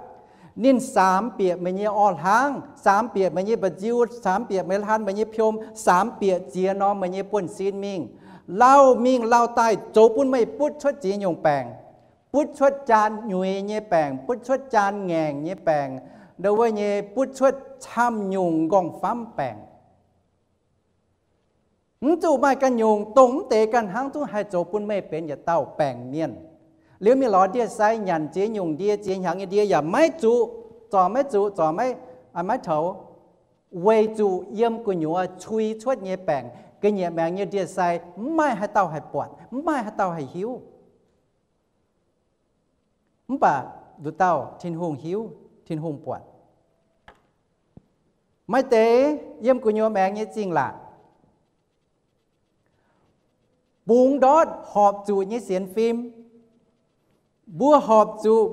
Ninh saamx bieqc meih nyei orv-hlaangv, saamx bieqc meih nyei mba'nziu, saamx bieqc meih hlan, meih nyei piom, saamx bieqc ziex norm meih nyei buonv-sin mingh, lauh mingh lauh daaih, zoux bun meih butv cuotv ziex nyungc baengc, butv cuotv jaan nyuix nyei baengc, butv cuotv jaan ngaengc nyei baengc, ndo wuov nyei butv cuotv camv nyungc nqorngv-famv baengc. Mv zuqc maaih ganh nyungc, dongh mv deix ganh hnangv zungv haih zoux bun meih benx yietc dauh baengc mienh. Liuz mingh lorz ndie-sai nyanc ziex nyungc ndie, ziex hnyangx nyei ndie yaac maiv zuqc, zorc maiv zuqc, zorc maiv, maiv toux, weic zuqc yiem gu'nyuoz cui cuotv nyei baengc. Ga'nyiec maengx nyei ndie-sai mv maaih haaix dauh haih buatc, mv maaih haaix dauh haih hiuv. Mv baac nduqc dauh Tin-Hungh hiuv, Tin-Hungh buatc. Maaih deix yiem gu'nyuoz maengx nyei zingh laatc, bungx ndortv horpc zuqc nyei sienx fim. Mbuo horpc zuqc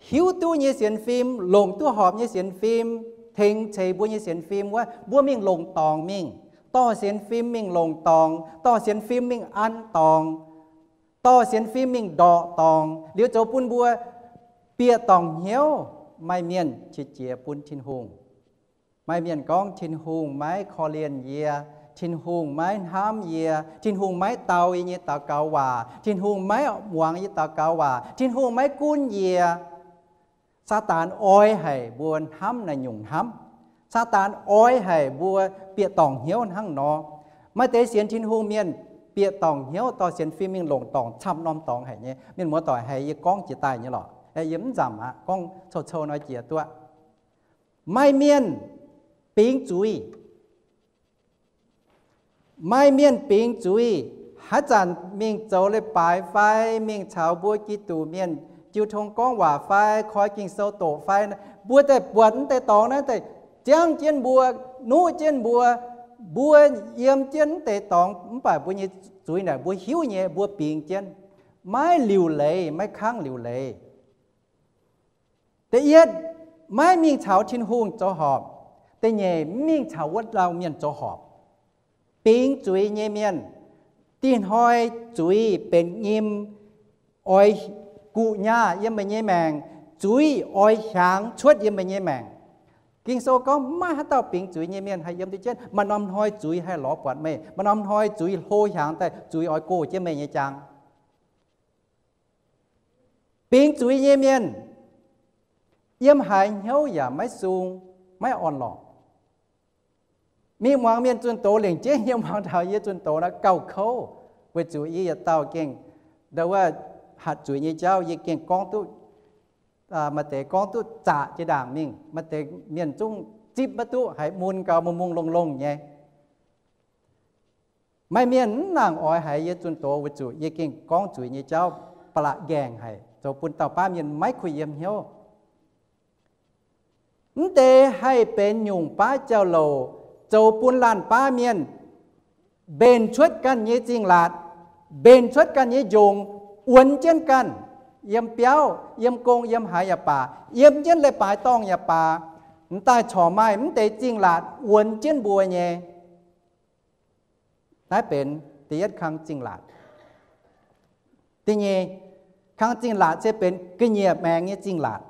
hiuv duqv nyei sienx fim, longc duqv horpc nyei sienx fim, tengx ceix mbuo nyei sienx fim wuov, mbuo mingh longc dorngc mingh. Dorh sienx fim mingh longc dorngc, dorh sienx fim mingh an dorngc, dorh sienx fim mingh ndorqc dorngc, liuz zoux bun mbuo bieqc dorngc hnyouv. Maaih mienh qiex jiez bun Tin-Hungh. Maaih mienh gorngv, Tin-Hungh maiv korv-lienh yie, Tin-Hungh maiv hnamv yie, Tin-Hungh maiv dau yie nyei daux gaux waac, Tin-Hungh maiv muangx yie daux gaux waac, Tin-Hungh maiv gunv yie. Saadaan oix haic mbuo hnamv naaiv nyungc hnamv. Saadaan oix haic mbuo bieqc dorngc hnyouv hnangv nor. Maaih deix sienx Tin-Hungh mienh bieqc dorngc hnyouv dorh sienx fim mingh longc dorngc camv norm dorngx haic nyei. Mienh muoz-doic, haiz yie gorngv jiex daaih nyei lorqc. Yie mv nzamc aqv, gorngv cou-cou nor jiex duqv. Maaih mienh bingx zuiz. Maaih mienh bingx zuiz, haaix zanc mingh zoux leiz-baaix fai mingh caux mbuo Giduc mienh jiu tong gorngv waac fai koi Ging-Sou doqc fai, mbuo daaih buatc mv deix dorngx naaiv daaih ziangv jienv mbuo, nuqv jienv mbuo, mbuo yiem jienv mv deix dorngx, mv baac mbuo nyei zuiz naaic mbuo hiuv nyei, mbuo bingx jienv, maiv liuc leiz, maiv kangv liuc leiz. Da'yietv, maiv mingh caux Tin-Hungh zoux horpc. Da'nyeic, mv mingh caux wuov dauh mienh zoux horpc. Bingx zuiz nyei mienh, dih hnoi zuiz benx nyim, oix guqc nyaah yiem meih nyei maengc, zuiz oix hiaangx cuotv yiem meih nyei maengc. Ging-Sou gorngv maiv maaih haaix dauh bingx zuiz nyei mienh haih yiem deix jienv. Maaih norm hnoi zuiz haih lorz buatc meih, maaih norm hnoi zuiz hlo hiaangx daaih, zuiz oix gox jienv meih nyei jaang. Bingx zuiz nyei mienh, yiem haaix hnyouv yaac maiv sung, maiv orn-lorqc. Mingh muangx mienh zunh doz lengc jeiv yie muangx taux yie zunh doz naaiv gauh kouv, weic zuqc yie yietc dauh gengh, ndau wuov hatc zuiz nyei jauv yie gengh gorngv duqv, maaih deix gorngv duqv zaqc jiex ndaangc mingh, maaih deix mienh zungv zipv maiv duqv, haiz mun gau mungh mungh longh longh nyei. Maaih mienh mv nangc oix haiz yie zunh doz weic zuqc yie gengh gorngv zuiz nyei jauv ba'laqc nqaengc haic, zoux bun dauh baav mienh maiv kuh yiem hnyouv. Mv deix haih benx nyungc baav jauv-louc, zoux bun laanh baav mienh mbenc cuotv ganh nyei zingh laatc, mbenc cuotv ganh nyei njongc, wuonx jienv ganh, yiem biauv, yiem gong, yiem haaix yaac baac, yiem jienv leiz-baaix dorngh yaac baac, m'daaih corc maaih mv deix zingh laatc wuonx jienv mbuo nyei. Naaiv benx da'yietv kang zingh laatc. Da'nyeic kang zingh laatc se benx ga'nyiec maengx nyei zingh laatc.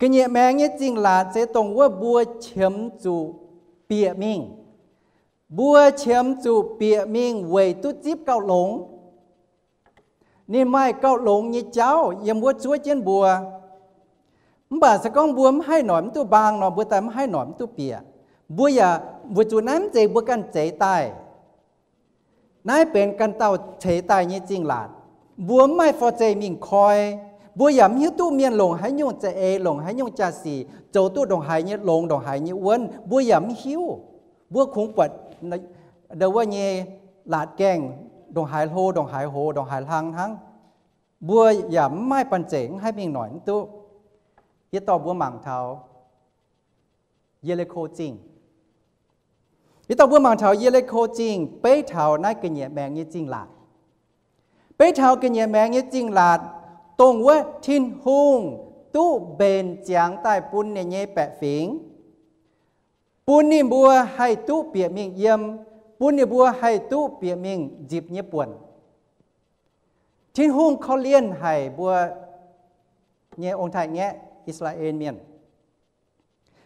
Ga'nyiec maengx nyei zingh laatc se dongh wuov mbuo qiemx zuqc bieqc mingh. Mbuo qiemx zuqc bieqc mingh weic duqv zipv gauh longx. Ninh maaih gauh longx nyei jauv yiem wuov zuov jienv mbuo. Mv baac se gorngv mbuo mv haih noic mv duqv mbaang nor, mbuo daaih mv haih noic mv duqv bieqc. Mbuo yaac weic zuqc naaiv mv zeiz mbuo ganh zeix daaih. Naaiv benx ganh dauh ceix daaih nyei zingh laatc. Mbuo mv maaih forv-zeih mingh koi. Mbuo yaac mv hiuv duqv mienh longc haaix nyungc za'eix, longc haaix nyungc jaa-sic zoux duqv ndongc haaix nyei longx, ndongc haaix nyei wuonv, mbuo yaac mv hiuv. Mbuo kungx buatc ndau wuov nyei laatc gaengh ndongc haaix hlo, ndongc haaix hoz, ndongc haaix hlang hnangv. Mbuo yaac mv maaih banh zeic mv haih mingh noic mv duqv. Yie dorh mbuo mangc taux Ye^li^ko Zingh. Yie dorh mbuo mangc taux Ye^li^ko Zingh beiv taux naaiv ga'nyiec maengx nyei zingh laatc. Beiv taux ga'nyiec maengx nyei zingh laatc, dongh wuov Tin-Hungh duqv mbenc ziangx daaih bun ninh nyei baeqc fingx, bun ninh mbuo haih duqv bieqc mingh yiem, bun ninh mbuo haih duqv bieqc mingh nzipc nyei buonc. Tin-Hungh korv-lienh haic mbuo nyei ong-taaix-ngaeqv, I^saa^laa^en Mienh.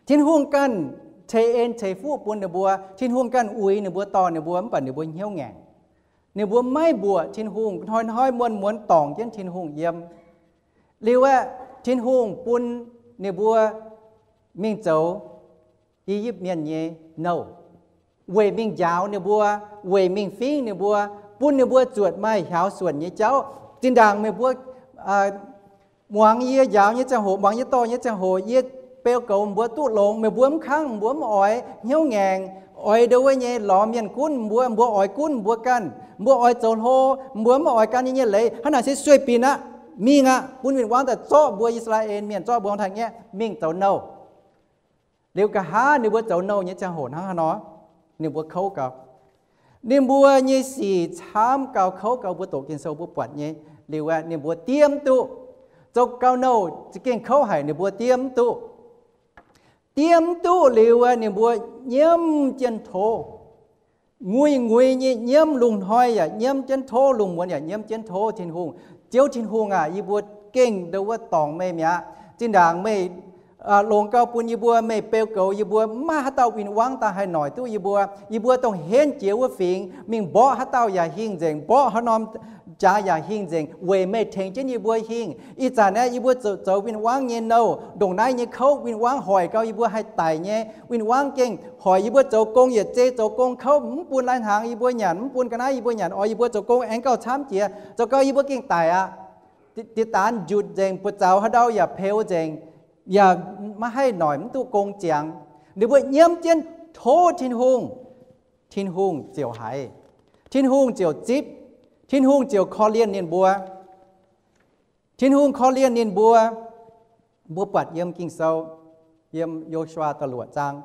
Tin-Hungh ganh ceix en ceix fuqv bun ninh mbuo. Tin-Hungh ganh uix ninh mbuo, dorh ninh mbuo, mv baac ninh mbuo hnyouv ngaengc. Ninh mbuo maiv mbuoqc Tin-Hungh, hnoi-hnoi muonz-muonz dorngc jienv Tin-Hungh yiem. Liuz aeqv, Tin-Hungh bun ninh mbuo mingh zoux I^yipv Mienh nyei nouh, weic mingh njaaux ninh mbuo, weic mingh fingv ninh mbuo, bun ninh mbuo zuotc maaih hiaaux suonc nyei jauv. Zinh ndaangc meih mbuo muangx yie njaaux nyei ziangh hoc, muangx yie dorh nyei ziangh hoc, yie beu goux mbuo duqv longx, meih mbuo mv kangv, mbuo mv oix, hnyouv ngaengc, oix ndau wuov nyei lorz mienh gunv mbuo, mbuo oix gunv mbuo ganh, mbuo oix zoux hlo, mbuo mv oix gan yie nyei leiz. Hnangv naaic se sueih binc aqv. Mingh aqv. Bun win-wangv daaih zorqv mbuo I^saa^laa^en Mienh, zorqv mbuo ong-taaix-ngaeqv mingh zoux nouh. Liuz nqa'haav ninh mbuo zoux nouh nyei ziangh hoc hnangv haaix nor, ninh mbuo kouv gau. Ninh mbuo nyei sic camv gau, kouv gau, mbuo doqc Ging-Sou mbuo buatc nyei. Liuz aeqv, ninh mbuo diev mv duqv. Zoux gau nouh za'gengh kouv haic, ninh mbuo diev mv duqv. Diev mv duqv liuz aeqv, ninh mbuo nyiemv jienv tov. Nguiz-nguiz nyei nyiemv, lungh hnoi yaac nyiemv jienv tov, lungh muonz yaac nyiemv jienv tov Tin-Hungh. Ziouv Tin-Hungh aac, yie mbuo gengh ndau wuov dorngc meih mi'aqv. Zinh ndaangc meih longc gau bun yie mbuo, meih beu goux yie mbuo, mv maaih haaix dauh win-wangv daaih haih noic duqv yie mbuo. Yie mbuo dongh henv jiex wuov fingx, mingh mborqv haaix dauh yaac hingh nzengc, mborqv haaix norm jaax yaac hingh nzengc, weic meih tengx jienv yie mbuo hingh. Ih zanc aeqv, yie mbuo zoux, zoux win-wangv nyei nouh, ndongc naaiv nyei kouv win-wangv hoic gau, yie mbuo haih daic nyei. Win-wangv gengh hoic yie mbuo zoux gong yietc zei, zoux gong kouv, mv bun lai-hnaangx yie mbuo nyanc, mv bun ga'naaiv yie mbuo nyanc, oix yie mbuo zoux gong aengx gauh camv jiex, zoux gau yie mbuo gengh daic aqv. Diqc daanz njutc nzengc, buoz-zaux haaix ndau yaac peux nzengc, yaac maiv haih noic mv duqv gong ziangx. Ninh mbuo nyiemv jienv tov Tin-Hungh, Tin-Hungh ziouc haiz, Tin-Hungh ziouc zipv, Tin-Hungh ziouc korv-lienh ninh mbuo. Tin-Hungh korv-lienh ninh mbuo, mbuo buatc yiem Ging-Sou. Yiem Yo^su^waa da'luoqc zaang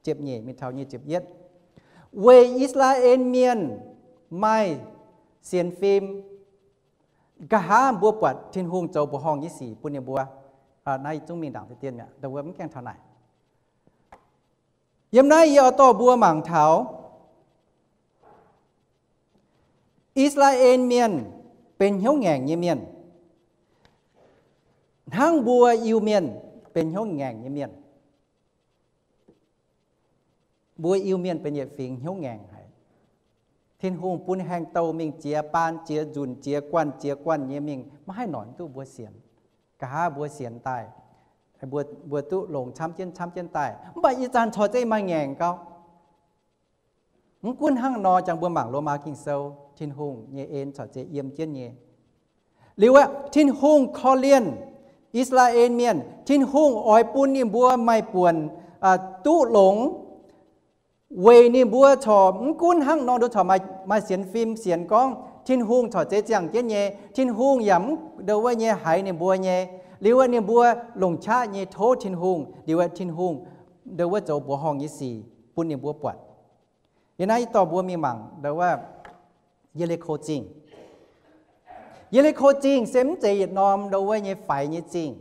ziepc nyeic mingh taux nyic ziepc yietv, weic I^saa^laa^en Mienh maaih sienx fim, nqa'haav mbuo buatc Tin-Hungh zoux mbuoqc horngh nyei sic bun ninh mbuo. Naaiv zungv mingh ndaangc deix dien mi'aqv, mv gaengh taux naaic. Yiem naaiv yie oix dorh mbuo mangc taux I^saa^laa^en Mienh benx hnyouv ngaengc nyei mienh, hnangv mbuo Iu-Mienh benx hnyouv ngaengc nyei mienh. Mbuo Iu-Mienh benx yietc fingx hnyouv ngaengc haic. Tin-Hungh bun haengh douh mingh jiex baan, jiex nzunc, jiex guanh, jiex guanh nyei mingh, maiv haih noic duqv mbuo sienx. Nqa'haav mbuo sienx daaih, mbuo, mbuo duqv longx camv jienv camv jienv daaih. Mv baac ih zanc corc zeiz maaih ngaengc gauh. Mv gunv hnangv nor, jangx mbuo mangc Lomaa Ging-Sou, Tin-Hungh nyei en corc zeiz yiem jienv nyei. Liuz aeqv, Tin-Hungh korv-lienh I^saa^laa^en Mienh, Tin-Hungh oix bun ninh mbuo maaih buonc duqv longx, weic ninh mbuo corc mv gunv hnangv nor, ninh corc maaih sienx fim sienx gorngv Tin-Hungh corc zeiz ziangh jienv nyei. Tin-Hungh yaac mv ndau wuov nyei haiz ninh mbuo nyei. Liuz aeqv, ninh mbuo longc qaqv nyei tov Tin-Hungh, liuz aeqv, Tin-Hungh ndau wuov zoux mbuoqc horngh nyei sic bun ninh mbuo buatc. Yie naaiv yie dorh mbuo mingh mangc ndau wuov Ye^li^ko Zingh. Ye^li^ko Zingh se mv zeiz yietc norm ndau wuov nyei faix nyei zingh.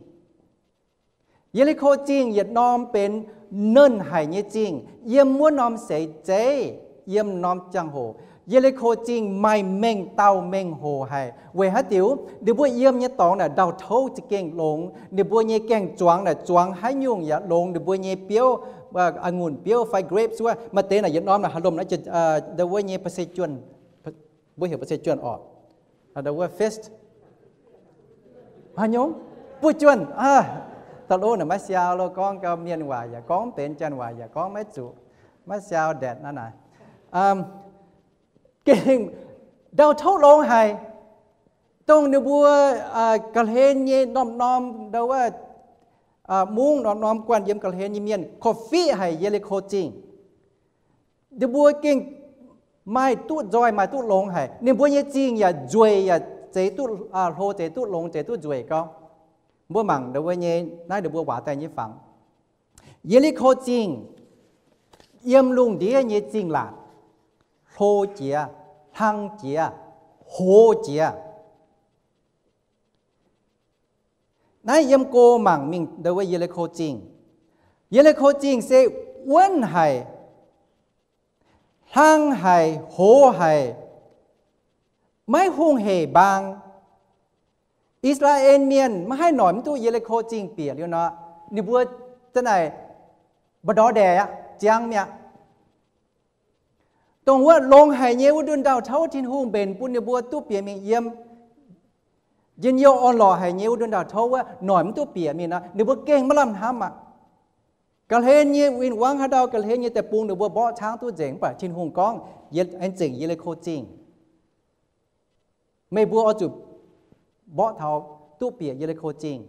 Ye^li^ko Zingh yietc norm benx nernh haic nyei zingh. Yiem wuov norm seix zeiv, yiem norm ziangh hoc, Ye^li^ko Zingh maaih mengh dauh mengh hoc haic. Weic haaix diuc? Ninh mbuo yiem nyei dorngx naaic ndau-touv za'gengh longx. Ninh mbuo nyei gaeng-zuangx naaic zuangx haaix nyungc yaac longx. Ninh mbuo nyei biouv, a'ngunc biouv fai grapes wuov, maaih deix naaic yietc norm naaic haih lomh naaiv, ndau wuov nyei เปอร์เซ็นต์ juonh, mbuo heuc เปอร์เซ็นต์ juonh orqc, ndau wuov fist, haaix nyungc, buov juonh. Da'lov naaic maiv siau lo, gorngv gau mienh waac yaac gorngv mv benx, janx waac yaac gorngv maiv zuqc, maiv siau ndaetc naaiv naaic. Gengh ndau-touv longx haic, dongh ninh mbuo ga'hlen nyei norm-norm ndau wuov mungv, norm-norm guanh yiem ga'hlen nyei mienh korv-fiqv haic Ye^li^ko Zingh. Ninh mbuo gengh maaih duqv nzoih, maaih duqv longx haic. Ninh mbuo nyei zingh yaac nzueic, yaac zeix duqv, hlo zeix duqv longx, zeix duqv nzueic gau. Mbuo mangc ndau wuov nyei, naaiv ninh mbuo waac daaih nyei fangx. Ye^li^ko Zingh yiem lungh ndiev nyei zingh laatc, hlo jiex, hlang jiex, hoz jiex. Naaiv yiem go mangc mingh ndau wuov Ye^li^ko Zingh. Ye^li^ko Zingh se wuonv haic, hlang haic, hoz haic, maiv hungh hec mbaang. I^saa^laa^en Mienh maiv haih noic mv duqv Ye^li^ko Zingh bieqc liuz nor, ninh mbuo za'naaic mbu'ndorv ndaeqc aqv, ziangx mi'aqv. Dongh wuov longx haic nyei wuov ndunh ndau-touv Tin-Hungh mbenc bun ninh mbuo duqv bieqc mingh yiem. Njien-youh orn-lorqc haic nyei wuov ndunh ndau-touv wuov noic mv duqv bieqc mingh nor, ninh mbuo gengh maiv lamh hnamv aqv. Ga'hlen nyei win-wangv haaix ndau, ga'hlen nyei deic-bung ninh mbuo mborqv caangv duqv nzengc. Mv baac Tin-Hungh gorngv, aengx zengc Ye^li^ko Zingh. Meih mbuo oix zuqc mborqv taux duqv bieqc Ye^li^ko Zingh,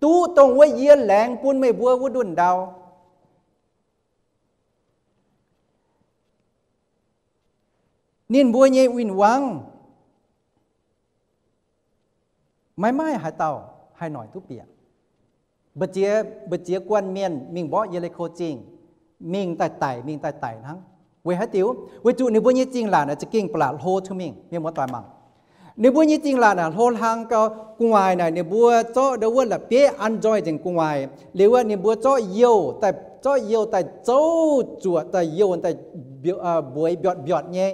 duqv dongh wuov yie laengz bun meih mbuo wuov ndunh ndau. Ninh mbuo nyei win-wangv maiv maaih haaix dauh haih noic duqv bieqc. Mbu'ziex, mbu'ziex guanh mienh mingh mborqv Ye^li^ko Zingh, mingh daaih daic, mingh daaih daic hnangv. Weic haaix diuc? Weic zuqc ninh mbuo nyei zingh laatc naaic za'gengh ba'laqc hlo cuotv mingh. Mienh muoz-doic mangc, ninh mbuo nyei zingh laatc naaic hlo hlang gau. Gu'nguaaic naaic ninh mbuo zorqv ndau wuov la'bieiv an nzoih nzengc gu'nguaaic. Liuz wuov ninh mbuo zorqv youh daaih, zorqv youh daaih zouv zuoqc daaih youh daaih mbueix mbiortc mbiortc nyei.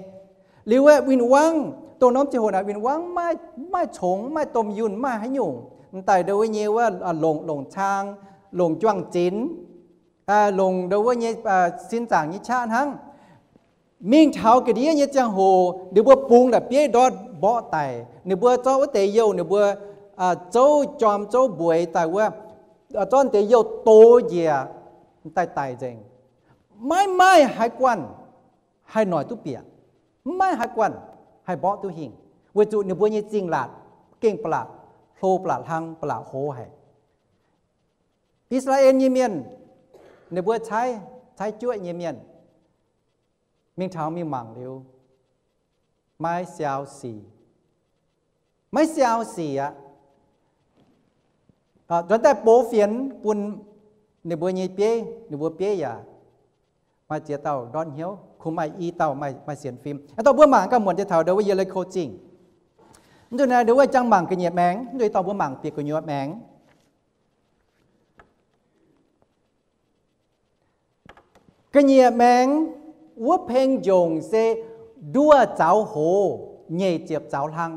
Liuz wuov win-wangv, dongh norm ziangh hoc naaic win-wangv maiv, maiv maaih congx, maiv maaih domh yunh, maiv maaih haaix nyungc. M'daaih ndau wuov nyei wuov longc, longc cang, longc juang-zinx, longc ndau wuov nyei sin zaangc nyei qaqv hnangv. Mingh taux ga'ndiev nyei ziangh hoc ninh mbuo bungx la'bieiv ndortv mborqv daic. Ninh mbuo zorqv wuov deix youh ninh mbuo zouv jorm zouv mbueix daaih wuov, zorqv deix youh doz njiec, m'daaih daic nzengc. Maiv maaih haaix guanh haih noic duqv bieqc. Maiv maaih haaix guanh haih mborqv duqv hingh, weic zuqc ninh mbuo nyei zingh laatc gengh ba'laqc hlo, ba'laqc hlang, ba'laqc hoz haic. I^saa^laa^en nyei mienh, ninh mbuo caaiv, caaiv juoqv nyei mienh, mingh taux mingh mangc liuz, maiv siau sic. Maiv siau sic aqv. Nzuonx daaih box fienx bun Ninh mbuo nyei bieiv, ninh mbuo bieiv yaac maaih ziex dauh ndortv hnyouv, kungx maaih i dauh maaih, maaih sienx fim. Aa, dorh mbuo mangc gaax muonc deix taux ndau wuov Ye^li^ko Zingh. Mv nzunc naaiv ndau wuov jangx mangc ga'nyiec maengx, mv nzunc dorh mbuo mangc bieqc gu'nyuoz maengx. Ga'nyiec maengx wuov peng njongc se nduoh zaux hoz, nyeic ziepc zaux hlang.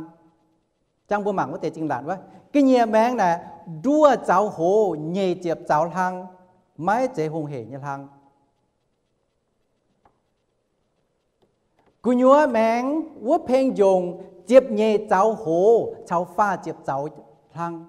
Jangx mbuo mangc wuov deix zingh laatc wuov. Ga'nyiec maengx naaic nduoh zaux hoz, nyeic ziepc zaux hlang, maiv zeiz hungh heic nyei hlang. Gu'nyuoz maengx wuov peng njongc ziepc nyeic zaux hoz caux faah ziepc zaux hlang.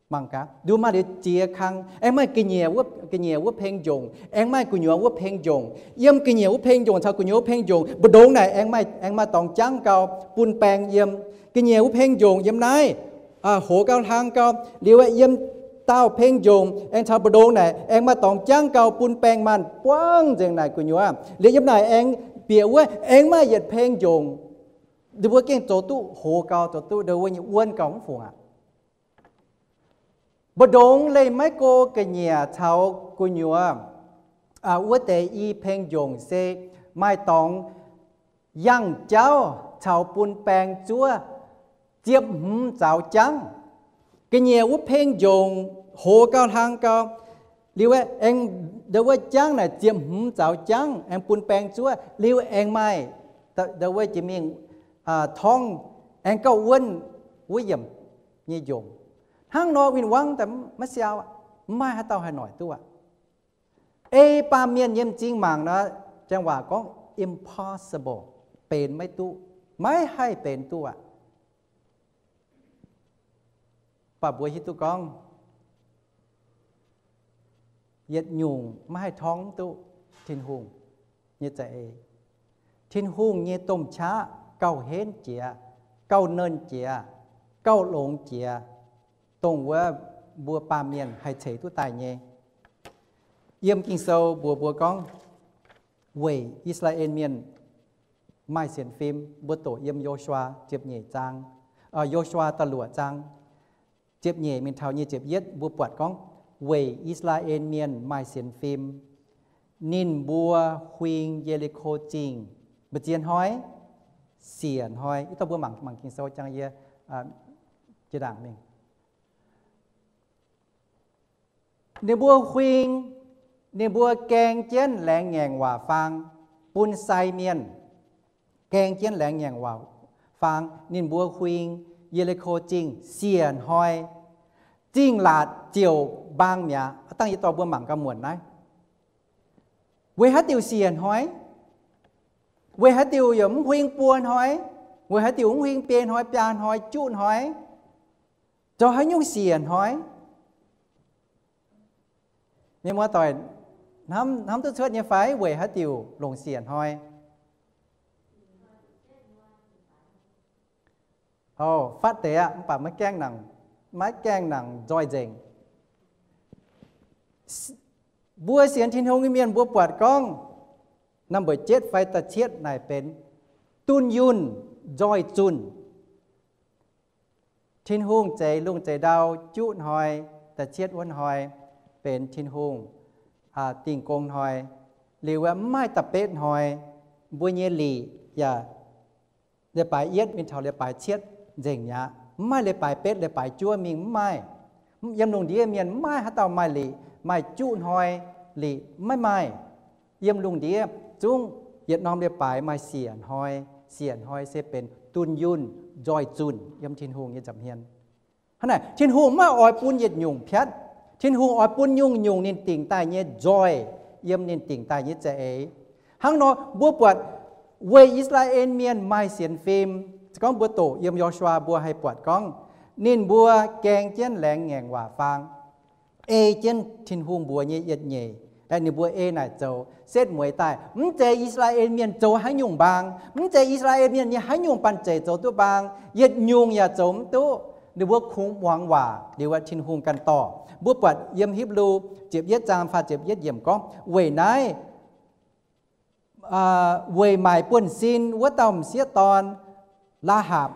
Mangc gaax, nduov maaih liuz ziex kang, aengx maaih ga'nyiec wuov, ga'nyiec wuov peng njongc, aengx maaih gu'nyuoz wuov peng njongc. Yiem ga'nyiec wuov peng njongc caux gu'nyuoz wuov peng njongc, mbu'ndongx naaic aengx maaih, aengx maaih dorngx jangv gau bun baeng yiem. Ga'nyiec wuov peng njongc yiem naaiv, aa, hoz gau hlang gau, liuz yiem daauh peng njongc aengx caux mbu'ndongx naaic aengx maaih dorngx jangv gau bun baeng maanh buangv nzengc naaic gu'nyuoz. Liuz yiem naaic aengx bieqc wuov aengx maaih yietc peng njongc. Ninh mbuo gengh zoux duqv hoz gau, zoux duqv ndau wuov nyei wuonv gau mv fungc aqv. Mbu'ndongx leih maiv go ga'nyiec caux gu'nyuoz, aa, wuov deix i peng njongc se maaih dorngx yangh jauv caux bun baeng zuov ziepc hmz zaux jangv. Ga'nyiec wuov peng njongc hoz gau hlang gau, liuz aengx ndau wuov jangv naaic ziepc hmz zaux jangv aengx bun baeng zuov, liuz aengx maaih ndau wuov jiex mingh, aa, torngv aengx gauh wuonv wuov yiemc nyei njongc. Hnangv nor win-wangv daaih maiv siau aqv. Mv maaih haaix dauh haih noic duqv aqv. Ei baamh mienh yiem m'zing mangc nor, janx waac gorngv impossible, benx maiv duqv, maiv haih benx duqv aqv. Mv baac mbuo hiuv duqv gorngv yietc nyungc maiv haih torngv duqv Tin-Hungh nyei za'eix. Tin-Hungh nyei domh qaqv gauh henv jiex, gauh nernh jiex, gauh longx jiex, dongh wuov mbuo baamh mienh haih ceix duqv daaih nyei. Yiem Ging-Sou mbuox mbuo gorngv, weic I^saa^laa^en Mienh maaih sienx fim, mbuo doqc yiem Yo^su^waa ziepc nyeic zaang, aa, Yo^su^waa da'luoqc zaang, ziepc nyeic mingh taux nyic ziepc yietv, mbuo buatc gorngv weic I^saa^laa^en Mienh maaih sienx fim, ninh mbuo huing Ye^li^ko Zingh mba'ziex hnoi? Siec hnoi. Ih dauh mbuo mangc, mangc Ging-Sou jangx yie, aa, jiex ndaangc mingh. Ninh mbuo huing, ninh mbuo gaeng jienv laengz ngaengc waac faang bun sai mienh. Gaeng jienv laengz ngaengc waac faang, ninh mbuo huing Ye^li^ko Zingh siec hnoi. Zingh laatc ziouc mbaang mi'aqv. Aa, dangh yie dorh mbuo mangc gaax muonc naaiv. Weic haaix diuc siec hnoi? Weic haaix diuc yaac mv huing buo hnoi? Weic haaix diuc mv huing biei hnoi, biaa hnoi, juqv hnoi? Zoux haaix nyungc siec hnoi? Mienh muoz-doic, hnamv, hnamv duqv cuotv nyei fai weic haaix diuc longc siec hnoi? O, fatv deix aqv, mv baac maiv gaengh nangc, maiv gaengh nangc nzoih nzengc. Mbuo sienx Tin-Hungh nyei mienh mbuo buatc gorngv, number jietv fai da'cietv naaic benx dunh yunh nzoih zunh. Tin-Hungh zeix lungh zeix ndau, juqv hnoi, da'cietv wuov hnoi benx Tin-Hungh, aa, dingh gong hnoi. Liuz aeqv, mv maaih da'betv hnoi, mbuo nyei liqc yaac leiz-baaix yietv mingh taux leiz-baaix cietv nzengc mi'aqv. Mv maaih leiz-baaix betv, leiz-baaix juov mingh, mv maaih. Yiem lungh ndiev mienh mv maaih haaix dauh maaih liqc, maaih juqv hnoi liqc, maiv maaih. Yiem lungh ndiev zungv yietc norm leiz-baaix maaih siec hnoi. Siec hnoi se benx dunh yunh nzoih zunh yiem Tin-Hungh nyei nza'hmien. Hnangv naaic, Tin-Hungh maiv oix bun yietc nyungc piatv. Tin-Hungh oix bun nyungc-nyungc ninh dingc daaih nyei nzoih yiem ninh dingc daaih nyei za'eix. Hnangv nor, mbuo buatc weic I^saa^laa^en Mienh maaih sienx fim, se gorngv mbuo doqc yiem Yo^su^waa mbuo haih buatc gorngv, ninh mbuo gaeng jienv laengz ngaengc waac faang, ei jienv Tin-Hungh mbuox nyei yietc nyeic, aeqv, ninh mbuo ei naaic zoux, setv mueiz daaih. Mv zeiz I^saa^laa^en Mienh zoux haaix nyungc mbaang, mv zeiz I^saa^laa^en Mienh nyei haaix nyungc banh zeic zoux duqv mbaang, yietc nyungc yaac zoux mv duqv. Ninh mbuo kungx muangx waac liuz, Tin-Hungh ganh dorh. Mbuo buatc yiem Hipv^lu ziepc yietv zaang faah ziepc yietv yiemc gorngv, weic naaiv weic maaic buonv-sin wuov dauh m'sieqv dorn, Laa^hapc,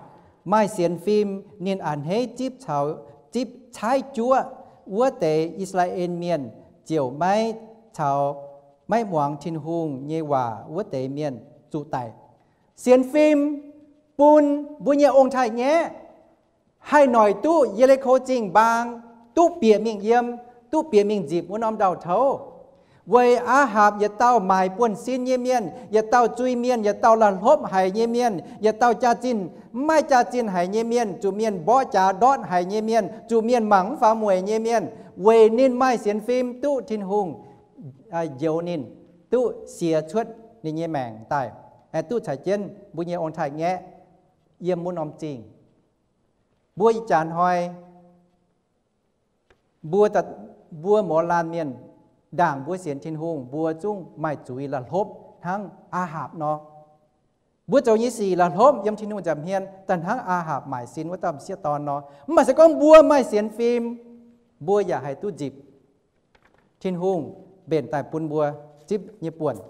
maaih sienx fim. Ninh a'hneiv zipv caux, zipv caaiv juoqv wuov deix I^saa^laa^en Mienh ziouc maiv caux maiv muangx Tin-Hungh nyei waac wuov deix mienh zuqc daic. Sienx fim bun mbuo nyei ong-taaix-ngaeqv haih noic duqv Ye^li^ko Zingh mbaang, duqv bieqc mingh yiem, duqv bieqc mingh nzipc wuov norm ndau-touv. Weic Aa^hapc yietc dauh maaic buonv-sin nyei mienh, yietc dauh zui mienh, yietc dauh la'hlopv haic nyei mienh, yietc dauh jaax-zinh mv maaih jaax-zinh haic nyei mienh, zuqc mienh mborqv jaax ndortv haic nyei mienh, zuqc mienh mangc mv faaux mueic nyei mienh, weic ninh maaih sienx fim duqv Tin-Hungh njoux ninh, duqv sienx cuotv ninh nyei maengc daaih, duqv caux jienv mbuo nyei ong-taaix-ngaeqv yiem wuov norm zingh. Mbuo ih jaax hnoi, mbuo, mbuo morz laanh mienh, ndaangc mbuo sienx Tin-Hungh, mbuo zungv maaih zuiz la'hlopv hnangv Aa^hapc nor. Mbuo zoux nyei sic la'hlopv yiem Tin-Hungh nza'hmien daaih hnangv Aa^hapc maaic sin wuov dauh m'sieqv dorn nor. Mv baac se gorngv mbuo maaih sienx fim, mbuo yaac haih duqv nzipc Tin-Hungh mbenc daaih bun mbuo zipv nyei buonc.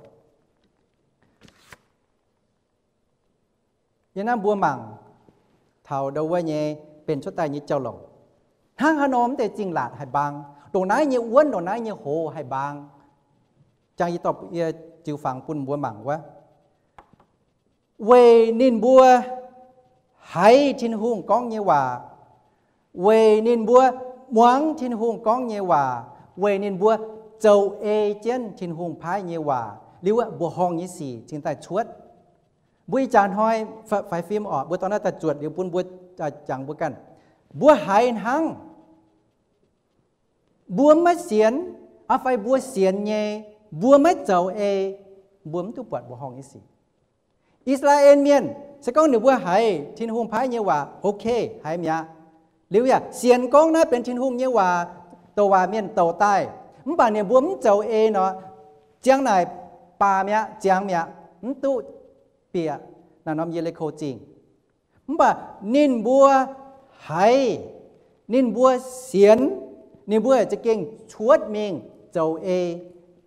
Yie naaiv mbuo mangc taux ndau wuov nyei benx cuotv daaih nyei jauv-louc, hnangv haaix nor mv deix zingh laatc haih mbaang, ndongc naaiv nyei wuonv, ndongc naaiv nyei hoz haih mbaang. Jang yie dorh yie jiu fangx bun mbuo mangc wuov, weic ninh mbuo haiz Tin-Hungh gorngv nyei waac, weic ninh mbuo muangx Tin-Hungh gorngv nyei waac, weic ninh mbuo zoux ei jienv Tin-Hungh paaiv nyei waac liuz, mbuoqc horngh nyei sic cingx daaih cuotv. Mbuo ih jaax hnoi faix fim orqc, mbuo dorh naaiv daaih zuotc liuz bun mbuo jangx mbuo ganh. Mbuo haiz hnangv mbuo maiv sienx, fai mbuo sienx nyei, mbuo maiv zoux ei, mbuo mv duqv buatc mbuoqc horngh nyei sic. I^saa^laa^en Mienh se gorngv ninh mbuo haiz Tin-Hungh paaiv nyei waac, ok, haiz mi'aqv. Liuz yaac sienx gorngv naaiv benx Tin-Hungh nyei waac, douc waac mienh douc daaih. Mv baac ninh mbuo mv zoux ei nor, ziangh naaic baac mi'aqv, ziangx mi'aqv, mv duqv bieqc naaiv norm Ye^li^ko Zingh. Mv baac ninh mbuo haiz, ninh mbuo sienx, ninh mbuo za'gengh cuotv mingh zoux ei,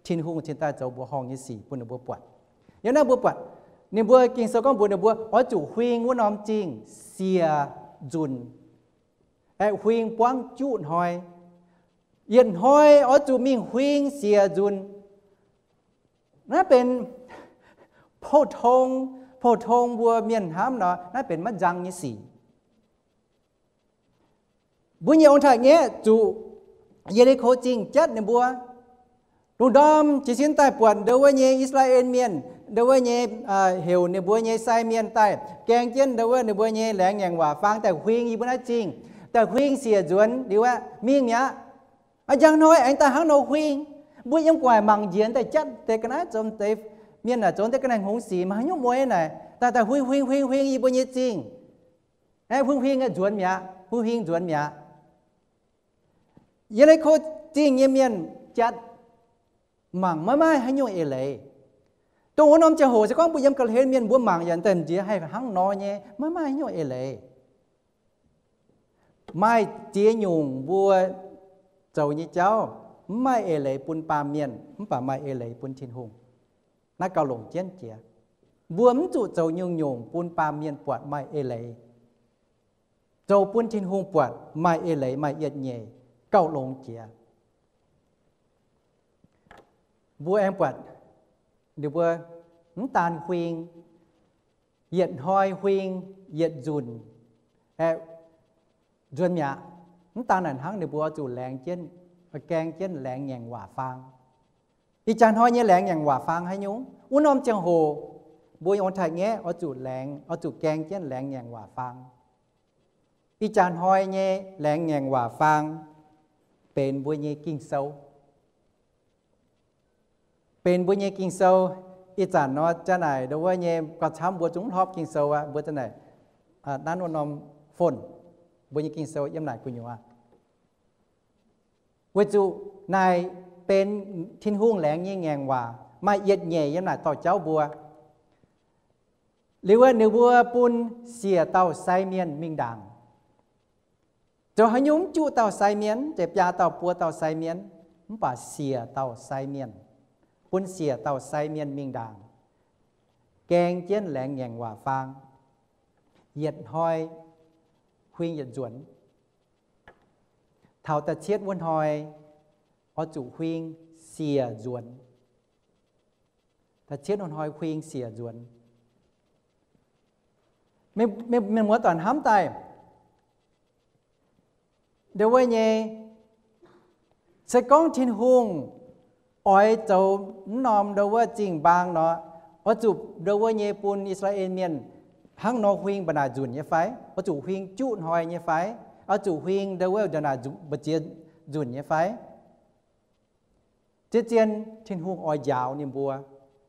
Tin-Hungh cingx daaih zoux mbuoqc horngh nyei sic bun ninh mbuo buatc. Yiem naaiv mbuo buatc, ninh mbuo Ging-Sou gorngv mbuox ninh mbuo oix zuqc huing wuov norm zingh siec nzunc, aeqv, huing buangv juqv hnoi. Yietc hnoi oix zuqc mingh huing siec nzunc. Naaiv benx pou-tong, pou-tong mbuo mienh hnamv nor, naaiv benx maiv nzang nyei sic. Mbuo nyei ong-taaix-ngaeqv zuqc Ye^li^ko Zingh jatv ninh mbuo. Lungh ndorm jiez sin daaih buatc ndau wuov nyei I^saa^laa^en Mienh, ndau wuov nyei heuc ninh mbuo nyei sai mienh daaih gaeng jienv ndau wuov ninh mbuo nyei laengz ngaengc waac faang daaih huing yie mbuo naaiv zingh, daaih huing siec nzuonx liuz aqv, mingh mi'aqv. Njang hnoi aengx daaih hnangv nor huing. Mbuo yiem gu'nguaaic mangc njiec daaih jatv deix ga'naaiv zomx deix mienh naaic, zomx deix ga'naaiv hngongx sic, maiv haaix nyungc mueiz naaic, daaih daaih huing huing huing huing yie mbuo nyei zingh. Aeqv, huing huing aqv, nzuonx mi'aqv, huing huing nzuonx mi'aqv. Ye^li^ko Zingh nyei mienh jatv mangc maiv maaih haaix nyungc eix leiz. Dongh wuov norm ziangh hoc se gorngv mbuo yiem ga'hlen mienh mbuo mangc yaac daaih nziex haih hnangv nor nyei, maiv maaih haaix nyungc eix leiz. Maaih ziex nyungc mbuo zoux nyei jauv mv maaih eix leiz bun baamh mienh, mv baac maaih eix leiz bun Tin-Hungh. Naaiv gauh longc jienv jiex. Mbuo mv zuqc zoux nyungc-nyungc bun baamh mienh buatc maaih eix leiz. Zoux bun Tin-Hungh buatc maaih eix leiz, maaih yietc nyeic, gauh longx jiex. Mbuo aengx buatc ninh mbuo mv daan huing, yietc hnoi huing, yietc nzunc, aeqv, nzuonx mi'aqv. Mv daan naaic hnangv, ninh mbuo zuqc laengz jienv, gaeng jienv laengz ngaengc waac faang. Ih jaax hnoi nyei laengz ngaengc waac faang haaix nyungc? Wuov norm ziangh hoc mbuo ong-taaix-ngaeqv oix zuqc laengz, oix zuqc gaeng jienv laengz ngaengc waac faang. Ih jaax hnoi nyei laengz ngaengc waac faang benx mbuo nyei Ging-Sou. Benx mbuo nyei Ging-Sou. Ih zanc nor, jaa naaic ndau wuov nyei gauh camv mbuo zungv hlorpv Ging-Sou aqv. Mbuo za'naaic nanv wuov norm phone, mbuo nyei Ging-Sou yiem naaic gu'nyuoz. Weic zuqc naaic benx Tin-Hungh laengz nyei ngaengc waac, maaih yietc nyeic yiem naaic dorh jauv mbuo. Liuz wuov, ninh mbuo bun siec dauh sai mienh mingh ndaangc. Zoux haaix nyungc mv juqv dauh sai mienh, mv zeiz biaa dauh buo dauh sai mienh, mv baac siec dauh sai mienh. Bun siec dauh sai mienh mingh ndaangc, gaeng jienv laengz ngaengc waac faang, yietc hnoi huing yietc nzuonx. Taux da'cietv wuov hnoi, oix zuqc huing siec nzuonx. Da'cietv hnoi huing siec nzuonx. Mienh, mienh, mienh muoz-doic hnamv daaih, ndo wuov nyei, se gorngv Tin-Hungh oix zoux mv norm ndo wuov zingh mbaang nor, oix zuqc ndo wuov nyei bun I^saa^laa^en Mienh hnangv nor huing mba'naaic nzunc nyei fai? Oix zuqc huing juqv hnoi nyei fai? Oix zuqc huing ndo wuov mba'naaic nzu-, mba'ziex nzunc nyei fai? Zien-zien Tin-Hungh oix njaaux ninh mbuo.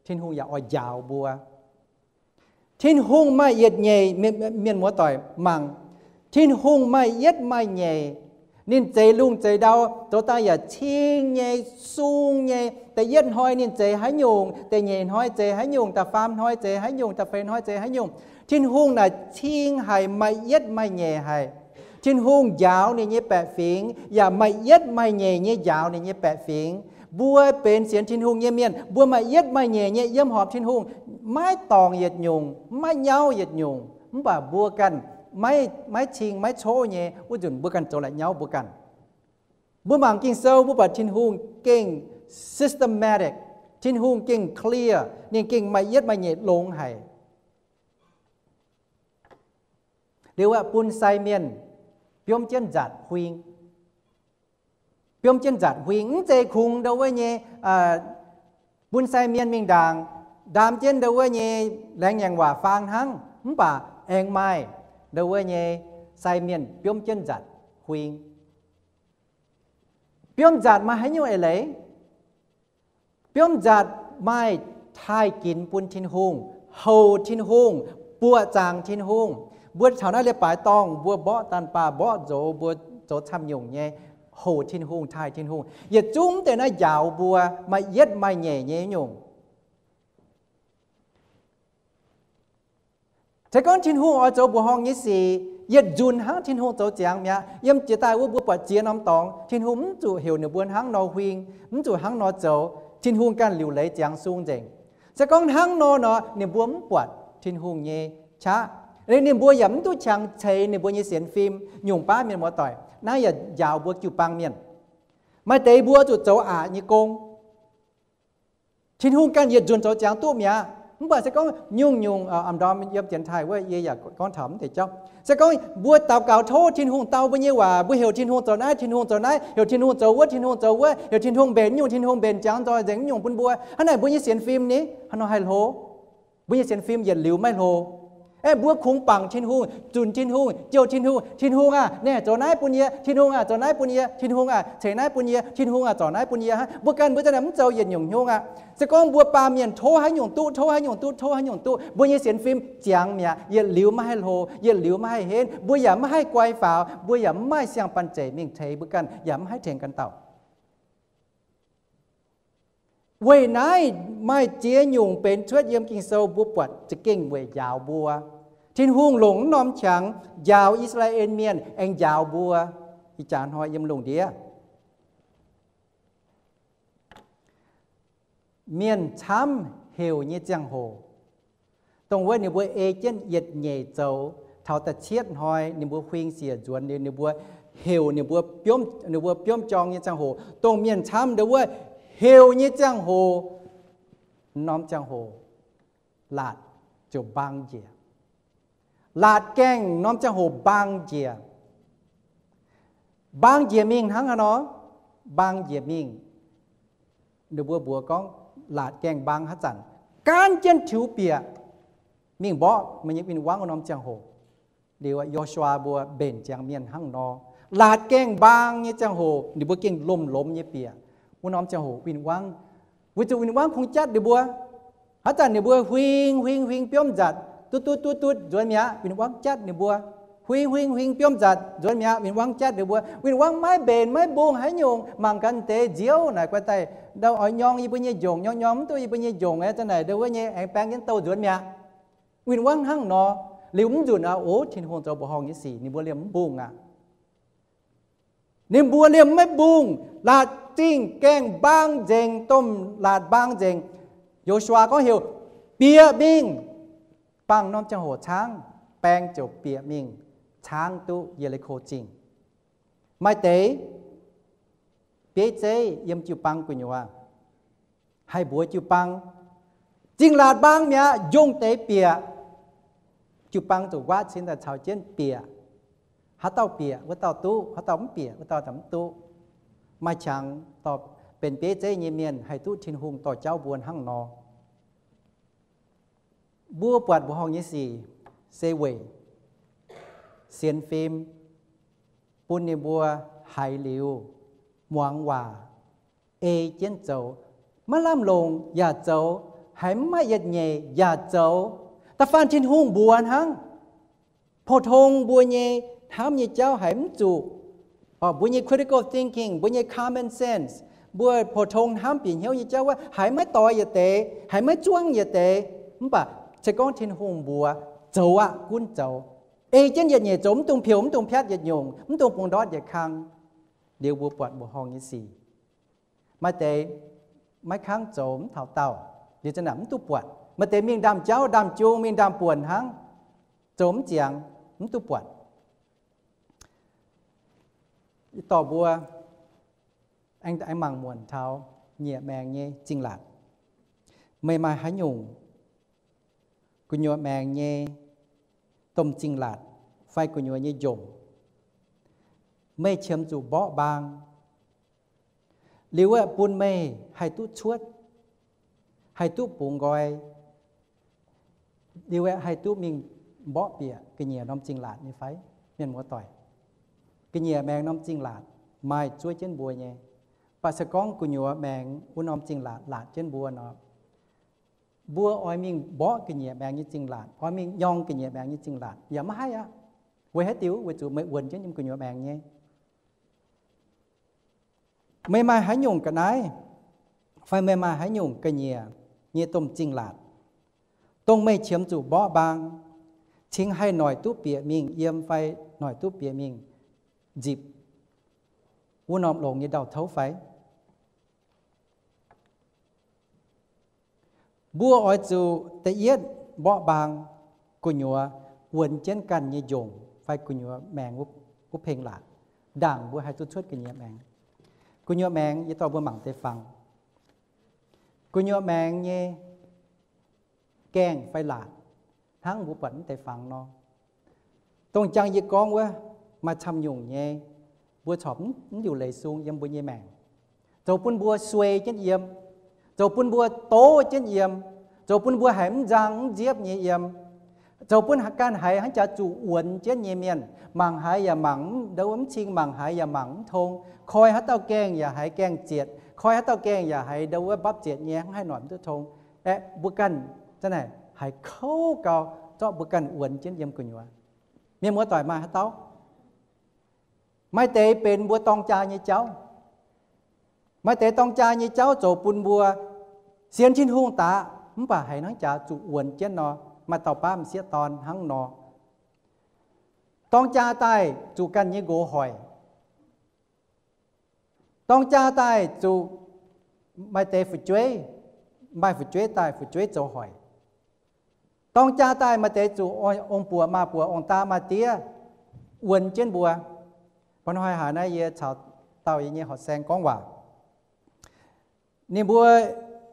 Tin-Hungh yaac oix njaaux mbuo. Tin-Hungh maaih yietc nyeic, mienh, mienh muoz-doic mangc, Tin-Hungh maaih yietv maaih nyeic. Ninh zeix lungh zeix ndau zoux daaih yaac cing nyei, sung nyei. Da'yietv hnoi ninh zeix haaix nyungc, da'nyeic hnoi zeix haaix nyungc, da'faam hnoi zeix haaix nyungc, da'feix hnoi zeix haaix nyungc. Tin-Hungh naaic cing haic, maaih yietv maaih nyeic haic. Tin-Hungh njaaux ninh nyei baeqc fingx yaac maaih yietv maaih nyeic nyei njaaux ninh nyei baeqc fingx. Mbuo benx sienx Tin-Hungh nyei mienh, mbuo maaih yietv maaih nyeic nyei yiem horpc Tin-Hungh, maiv dorngc yietc nyungc, maiv nyauv yietc nyungc. Mv baac mbuo ganh maiv, maiv cing maiv coqv nyei wuov nzunc, mbuo ganh zoux la'nyauv mbuo ganh. Mbuo mangc Ging-Sou, mbuo buatc Tin-Hungh gengh systematic, Tin-Hungh gengh clear, ninh gengh maaih yietv maaih nyeic longx haic. Liuz aeqv, bun sai mienh biomv jienv nzatc huing. Biomv jienv nzatc huing, mv zeiz kungx ndo wuov nyei, bun sai mienh mingh ndaangc, ndaam jienv ndo wuov nyei laengz ngaengc waac faang hnangv, mv baac aengx maaih ndo wuov nyei sai mienh biomv jienv nzatc huing. Biomv nzatc maaih haaix nyungc eix leiz? Biomv nzatc maaih taaih ginx bun Tin-Hungh, houc Tin-Hungh, buoqc zaangc Tin-Hungh. Mbuo taux naaiv leiz-baaix dorngh, mbuo mborqv daanh baah, mborqv nzox, mbuo zoux camv nyungc nyei, houc Tin-Hungh, taaih Tin-Hungh. Yietc zungv deix naaiv njaaux mbuo maaih yietv maaih nyeic nyei nyungc. Se gorngv Tin-Hungh oix zoux mbuoqc horngh nyei sic, yietc nzunc hnangv Tin-Hungh zoux ziangx mi'aqv. Yiem jiex daaih wuov mbuo buatc ziex norm dorngx, Tin-Hungh mv zuqc heuc ninh mbuo hnangv nor huing, mv zuqc hnangv nor zoux. Tin-Hungh ganh liuc leiz ziangx sung nzengc. Se gorngv hnangv nor nor, ninh mbuo mv buatc Tin-Hungh nyei qaqv. Ninh mbuo yaac mv duqv qangx ceix ninh mbuo nyei sienx fim. Nyungc baav mienh muoz-doic, naaiv yaac njaaux mbuo jiu-baang mienh. Maaih deix mbuo zuqc zoux aqc nyei gong. Tin-Hungh ganh yietc nzunc zoux ziangx duqv mi'aqv. Mv baac se gorngv nyungc-nyungc, aa, ndorm yiem dienx taaih wuov yie yaac gorngv taux mv deix jauv. Se gorngv mbuo daux gaux tov Tin-Hungh dau mbuo nyei waac, mbuo heuc Tin-Hungh zoux naaiv, Tin-Hungh zoux naaiv, heuc Tin-Hungh zoux wuov, Tin-Hungh zoux wuov, heuc Tin-Hungh mbenc nyungc, Tin-Hungh mbenc ziangx nzoih nzengc nyungc bun mbuo. Hnangv naaic mbuo nyei sienx fim ni, hnangv nor haih hlo. Mbuo nyei sienx fim yietc liuz maiv hlo. Aeqv, mbuo kungx bangc Tin-Hungh, zunc Tin-Hungh, jouh Tin-Hungh. Tin-Hungh aah, ninh zoux naaiv bun yie. Tin-Hungh aah, zoux naaiv bun yie. Tin-Hungh aah, ceix naaiv bun yie. Tin-Hungh aah, zorc naaiv bun yie. Hnangv mbuo ganh mbuo za'gengh mv zoux yietc nyungc hnyouv aqv. Se gorngv mbuo baamh mienh tov haaix nyungc duqv, tov haaix nyungc duqv, tov haaix nyungc duqv, mbuo nyei sienx fim ziangx mi'aqv, yietc liuz maiv haih hlo, yietc liuz maiv haih henv. Mbuo yaac maiv haih guai faaux, mbuo yaac mv maaih siang-banh zeic mingh ceix mbuo ganh, yaac mv haih tengx ganh dauh. Weic naaiv maaih ziex nyungc benx cuotv yiem Ging-Sou mbuo buatc za'gengh weic njaaux mbuo. Tin-Hungh longc mv norm qangx njaaux I^saa^laa^en Mienh aengx njaaux mbuo ih jaax hnoi yiem lungh ndiev. Mienh camv heuc nyei ziangh hoc, dongh wuov ninh mbuo ei jienv yietc nyeic zoux, taux da'cietv hnoi ninh mbuo huing siec nzuonx liuz, ninh mbuo heuc ninh mbuo biomv, ninh mbuo biomv jorng nyei ziangh hoc, dongh mienh camv ndo wuov heuc nyei ziangh hoc, norm ziangh hoc laatc ziouc mbaang njiec. Laatc gaengh norm ziangh hoc mbaang njiec. Mbaang njiec mingh hnangv haaix nor? Mbaang njiec mingh, ninh mbuo mbuox gorngv laatc gaengh mbaang haaix zanc, gaanv jienv tiux bieqc mingh mborqv meih nyei win-wangv wuov norm ziangh hoc. Liuz Yo^su^waa mbuo mbenc ziangx mienh hnangv nor, laatc gaengh mbaang nyei ziangh hoc ninh mbuo gengh lomh lomz nyei bieqc wuov norm ziangh hoc win-wangv. Weic zuqc win-wangv kungx jatv ninh mbuo. Haaix zanc ninh mbuo huing huing huing biomv nzatc, dutv dutv dutv dutv nzuonx mi'aqv, win-wangv jatv ninh mbuo. Huing huing huing biomv nzatc nzuonx mi'aqv, win-wangv jatv ninh mbuo. Win-wangv maiv mbenc maiv mbungh haaix nyungc, mangc gaax deix nziouv naaic guai daaih, ndau oix nyorng yie mbuo nyei njongc, nyorng nyorng mv duqv yie mbuo nyei njongc, aa, zanc naaic ndo wuov nyei aengx baeng jienv douh nzuonx mi'aqv. Win-wangv hnangv nor. Liuz mv nzunc aqv, o, Tin-Hungh zoux mbuoqc horngh nyei sic ninh mbuo liemh mv mbungh aqv. Ninh mbuo liemh maiv mbungh, laatc zingh gaengh mbaang nzengc, domh laatc mbaang nzengc. Yo^su^waa gorngv heuc, bieqc mingh. Bangh norm ziangh hoc caangv, baeng ziouc bieqc mingh caangv duqv Ye^li^ko Zingh. Maaih deix bieiv zeiv yiem jiu-baang gu'nyuoz, haih mbuox jiu-baang, Zingh Laatc mbaang mi'aqv, njongh deix bieqc. Jiu-baang zuqc nquaqv cin daaih caux jienv bieqc. Haaix dauh bieqc, wuov dauh duqv. Haaix dauh mv bieqc, wuov dauh mv duqv. Maaih qangx dorh benx bieiv zeiv nyei mienh haih duqv Tin-Hungh dorh jauv mbuo hnangv nor. Mbuo buatc mbuoqc horngh nyei sic se weic sienx fim, bun ninh mbuo haiz liuz muangx waac, ei jienv zoux, maiv lamh longc yaac zoux, haiz maiv maaih yietc nyeic yaac zoux. Da'faanh Tin-Hungh mbuox hnangv. Pou-tong mbuo nyei hnamv nyei jauv haiz mv zuqc. Mbuo nyei critical thinking, mbuo nyei common sense, mbuo pou-tong hnamv bieqc hnyouv nyei jauv wuov, haiz maiv doix yietc deix, haiz maiv zuangv yietc deix. Mv baac se gorngv Tin-Hungh mbuox, zoux aqv, gunv zoux. Ei jienv yietc nyeic zoux, mv dungx piouc, mv dungx piatv yietc nyungc, mv dungx bungx ndortv yietc kang. Liuz mbuo buatc mbuoqc horngh nyei sic, maaih deix maiv kangv zoux mv taux daauh, liuz za'naaic mv duqv buatc. Maaih deix mingh ndaamv-jauv ndaamv-jung, mingh ndaamv-buonc hnangv, zoux mv ziangx, mv duqv buatc. Yie dorh mbuo aengx mangc muonc taux nyiec maengx nyei zingh laatc. Meih maaih haaix nyungc gu'nyuoz maengx nyei domh zingh laatc fai gu'nyuoz nyei njongc, meih qiemx zuqc mborqv mbaang, liuz aeqv, bun meih haih duqv cuotv, haih duqv bungx nqoi, liuz aeqv, haih duqv mingh mborqv bieqc ga'nyiec norm zingh laatc nyei fai? Mienh muoz-doic, ga'nyiec maengx norm zingh laatc maaih zuov jienv mbuo nyei. Mv baac se gorngv gu'nyuoz maengx wuov norm zingh laatc laatc jienv mbuo nor, mbuo oix mingh mborqv ga'nyiec maengx nyei zingh laatc, oix mingh nyorng ga'nyiec maengx nyei zingh laatc yaac maiv haih aqv. Weic haaix diuc? Weic zuqc meih wuonx jienv yiem gu'nyuoz maengx nyei. Meih maaih haaix nyungc ga'naaiv, fai meih maaih haaix nyungc ga'nyiec nyei domh zingh laatc, dongh meih qiemx zuqc mborqv mbaang, cingx haih noic duqv bieqc mingh yiem fai noic duqv bieqc mingh nzipc wuov norm longx nyei ndau-touv fai? Mbuo oix zuqc da'yietv mborqv mbaang gu'nyuoz wuonx jienv ganh nyei njongc fai gu'nyuoz maengx wuov pengx laatc, ndaangc mbuo haih duqv cuotv ga'nyiec maengx. Gu'nyuoz maengx, yie dorh mbuo mangc deix fangx. Gu'nyuoz maengx nyei gaengh fai laatc, hnangv mbuo buatc mv deix fangx nor, dongh jangx yie gorngv wuov, maaih camv nyungc nyei, mbuo corc mv liuc leiz sung yiem mbuo nyei maengc, zoux bun mbuo suei jienv yiem, zoux bun mbuo doz jienv yiem, zoux bun mbuo haiz mv nzang mv nziepv nyei yiem, zoux bun ganh haiz hnangv jaax zuqc wuonx jienv nyei mienh, mangc haaix yaac mangc mv cing, mangc haaix yaac mangc mv tong, koi haaix dauh gaengh yaac haiz gaengh zietc, koi haaix dauh gaengh yaac haiz ndau wuov mbapv zietc nyei, hnangv haih noic mv duqv tong. Aeqv, mbuo ganh zanc naaic haiz kouv gau, zorqv mbuo ganh wuonx jienv yiem gu'nyuoz. Mienh muoz-doic, maaih haaix dauh? Maaih deix benx mbuo dorng jaa nyei jauv. Maaih deix dorng jaa nyei jauv zoux bun mbuo sienx Tin-Hungh daaih, mv baac haiz hnangv jaax zuqc wuonx jienv nor. Maaih dauh baav m'sieqv dorn hnangv nor. Dorng jaa daaih zuqc ganh nyei nqox hoic. Dorng jaa daaih zuqc maaih deix fu'jueiv, maaih fu'jueiv daaih fu'jueiv zoux hoic. Dorng jaa daaih maaih deix zuqc ong-buoc maa-buoc, ong-daa maa-diev wuonx jienv mbuo. Mba'hnoi haaix naaiv yie caux dauh yie nyei horqc saeng gorngv waac. Ninh mbuo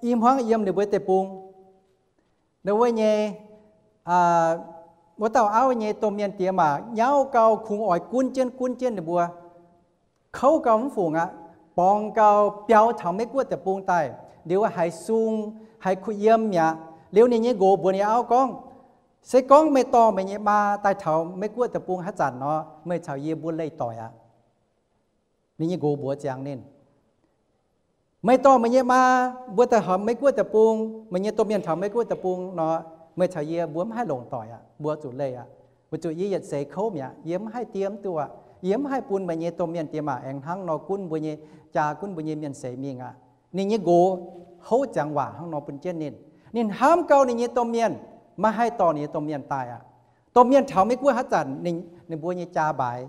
i hmuangv yiem ninh mbuo deic-bung, ninh wuov nyei, wuov dauh auv nyei domh mienh diex maac nyauv gau, kungx oix gunv jienv gunv jienv ninh mbuo, kouv gau mv fungc aqv, borngz gau, biaux taux Meiv Guoqv deic-bung daaih liuz haiz sung, haiz kuh yiem mi'aqv. Liuz ninh nyei nqox mbuox ninh auv gorngv, Se gorngv meih dorh meih nyei maa daaih taux Meiv Guoqv deic-bung haaix zanc nor, meih caux yie mbuo leih doic aqv. Ninh nyei nqox mbuox ziangx ninh, Meih dorh meih nyei maa mbuo daaih taux Meiv Guoqv deic-bung, meih nyei domh mienh taux Meiv Guoqv deic-bung nor, meih caux yie mbuo mv haih longc doic aqv, mbuo zuqc leih aqv. Weic zuqc yie yietc seix kouv mi'aqv, yie mv haih diev mv duqv aqv. Yie mv haih bun meih nyei domh mienh diex maac aengx hnangv nor gunv mbuo nyei jaa, gunv mbuo nyei mienh seix mingh aqv. Ninh nyei nqox houv ziangx waac hnangv nor bun jienv ninh. Ninh hnamv gau ninh nyei domh mienh, maiv haih dorh ninh nyei domh mienh daaih aqv. Domh mienh taux Meiv Guoqv haaix zanc, ninh mbuo nyei jaa mbaaix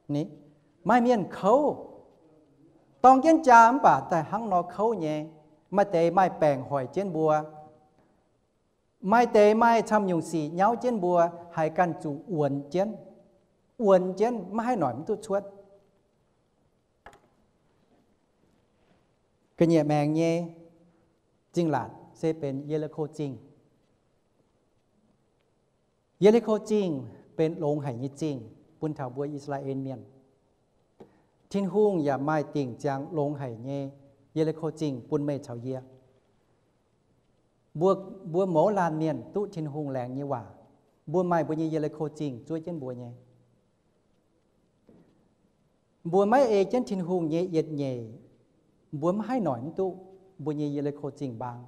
ni. Maaih mienh kouv, dorng jienv jaa mv baac daaih hnangv nor kouv nyei. Maaih deix maaih baengc hoic jienv mbuo. Maaih deix maaih camv nyungc sic nyauv jienv mbuo, haiz ganh zuqc wuonx jienv, wuonx jienv maiv haih noic mv duqv cuotv. Ga'nyiec maengx nyei zingh laatc se benx Ye^li^ko Zingh. Ye^li^ko Zingh benx longx haic nyei zingh bun taux mbuo I^saa^laa^en Mienh. Tin-Hungh yaac maaih dingc ziangx longx haic nyei Ye^li^ko Zingh bun meih caux yie. Mbuo, mbuo mouz laanh mienh duqv Tin-Hungh laengz nyei waac, mbuo maaih mbuo nyei Ye^li^ko Zingh zuov jienv mbuo nyei. Mbuo maiv ei jienv Tin-Hungh nyei yietc nyeic, mbuo maiv haih noic mv duqv mbuo nyei Ye^li^ko Zingh mbaang.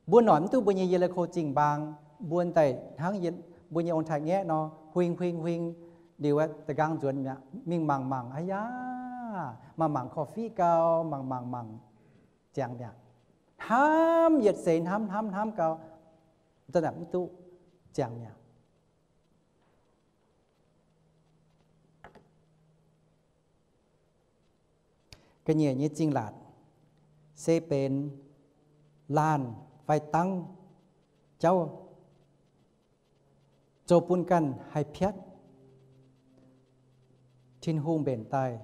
Mbuo noic mv duqv mbuo nyei Ye^li^ko Zingh mbaang, mbuo daaih hnangv mbuo nyei ong-taaix-ngaeqv nor, huing huing huing, liuz da'nqaang nzuonx mi'aqv, mingh mangc mangc, aa yaa, mangc mangc korv-fiqv gau, mangc mangc mangc ziangx mi'aqv. Hnamv yietc seix hnamv hnamv hnamv gau, zanc naaic mv duqv ziangx mi'aqv. Ga'nyiec nyei zingh laatc se benx laanh fai dangv jauv zoux bun ganh haih piatv Tin-Hungh mbenc daaih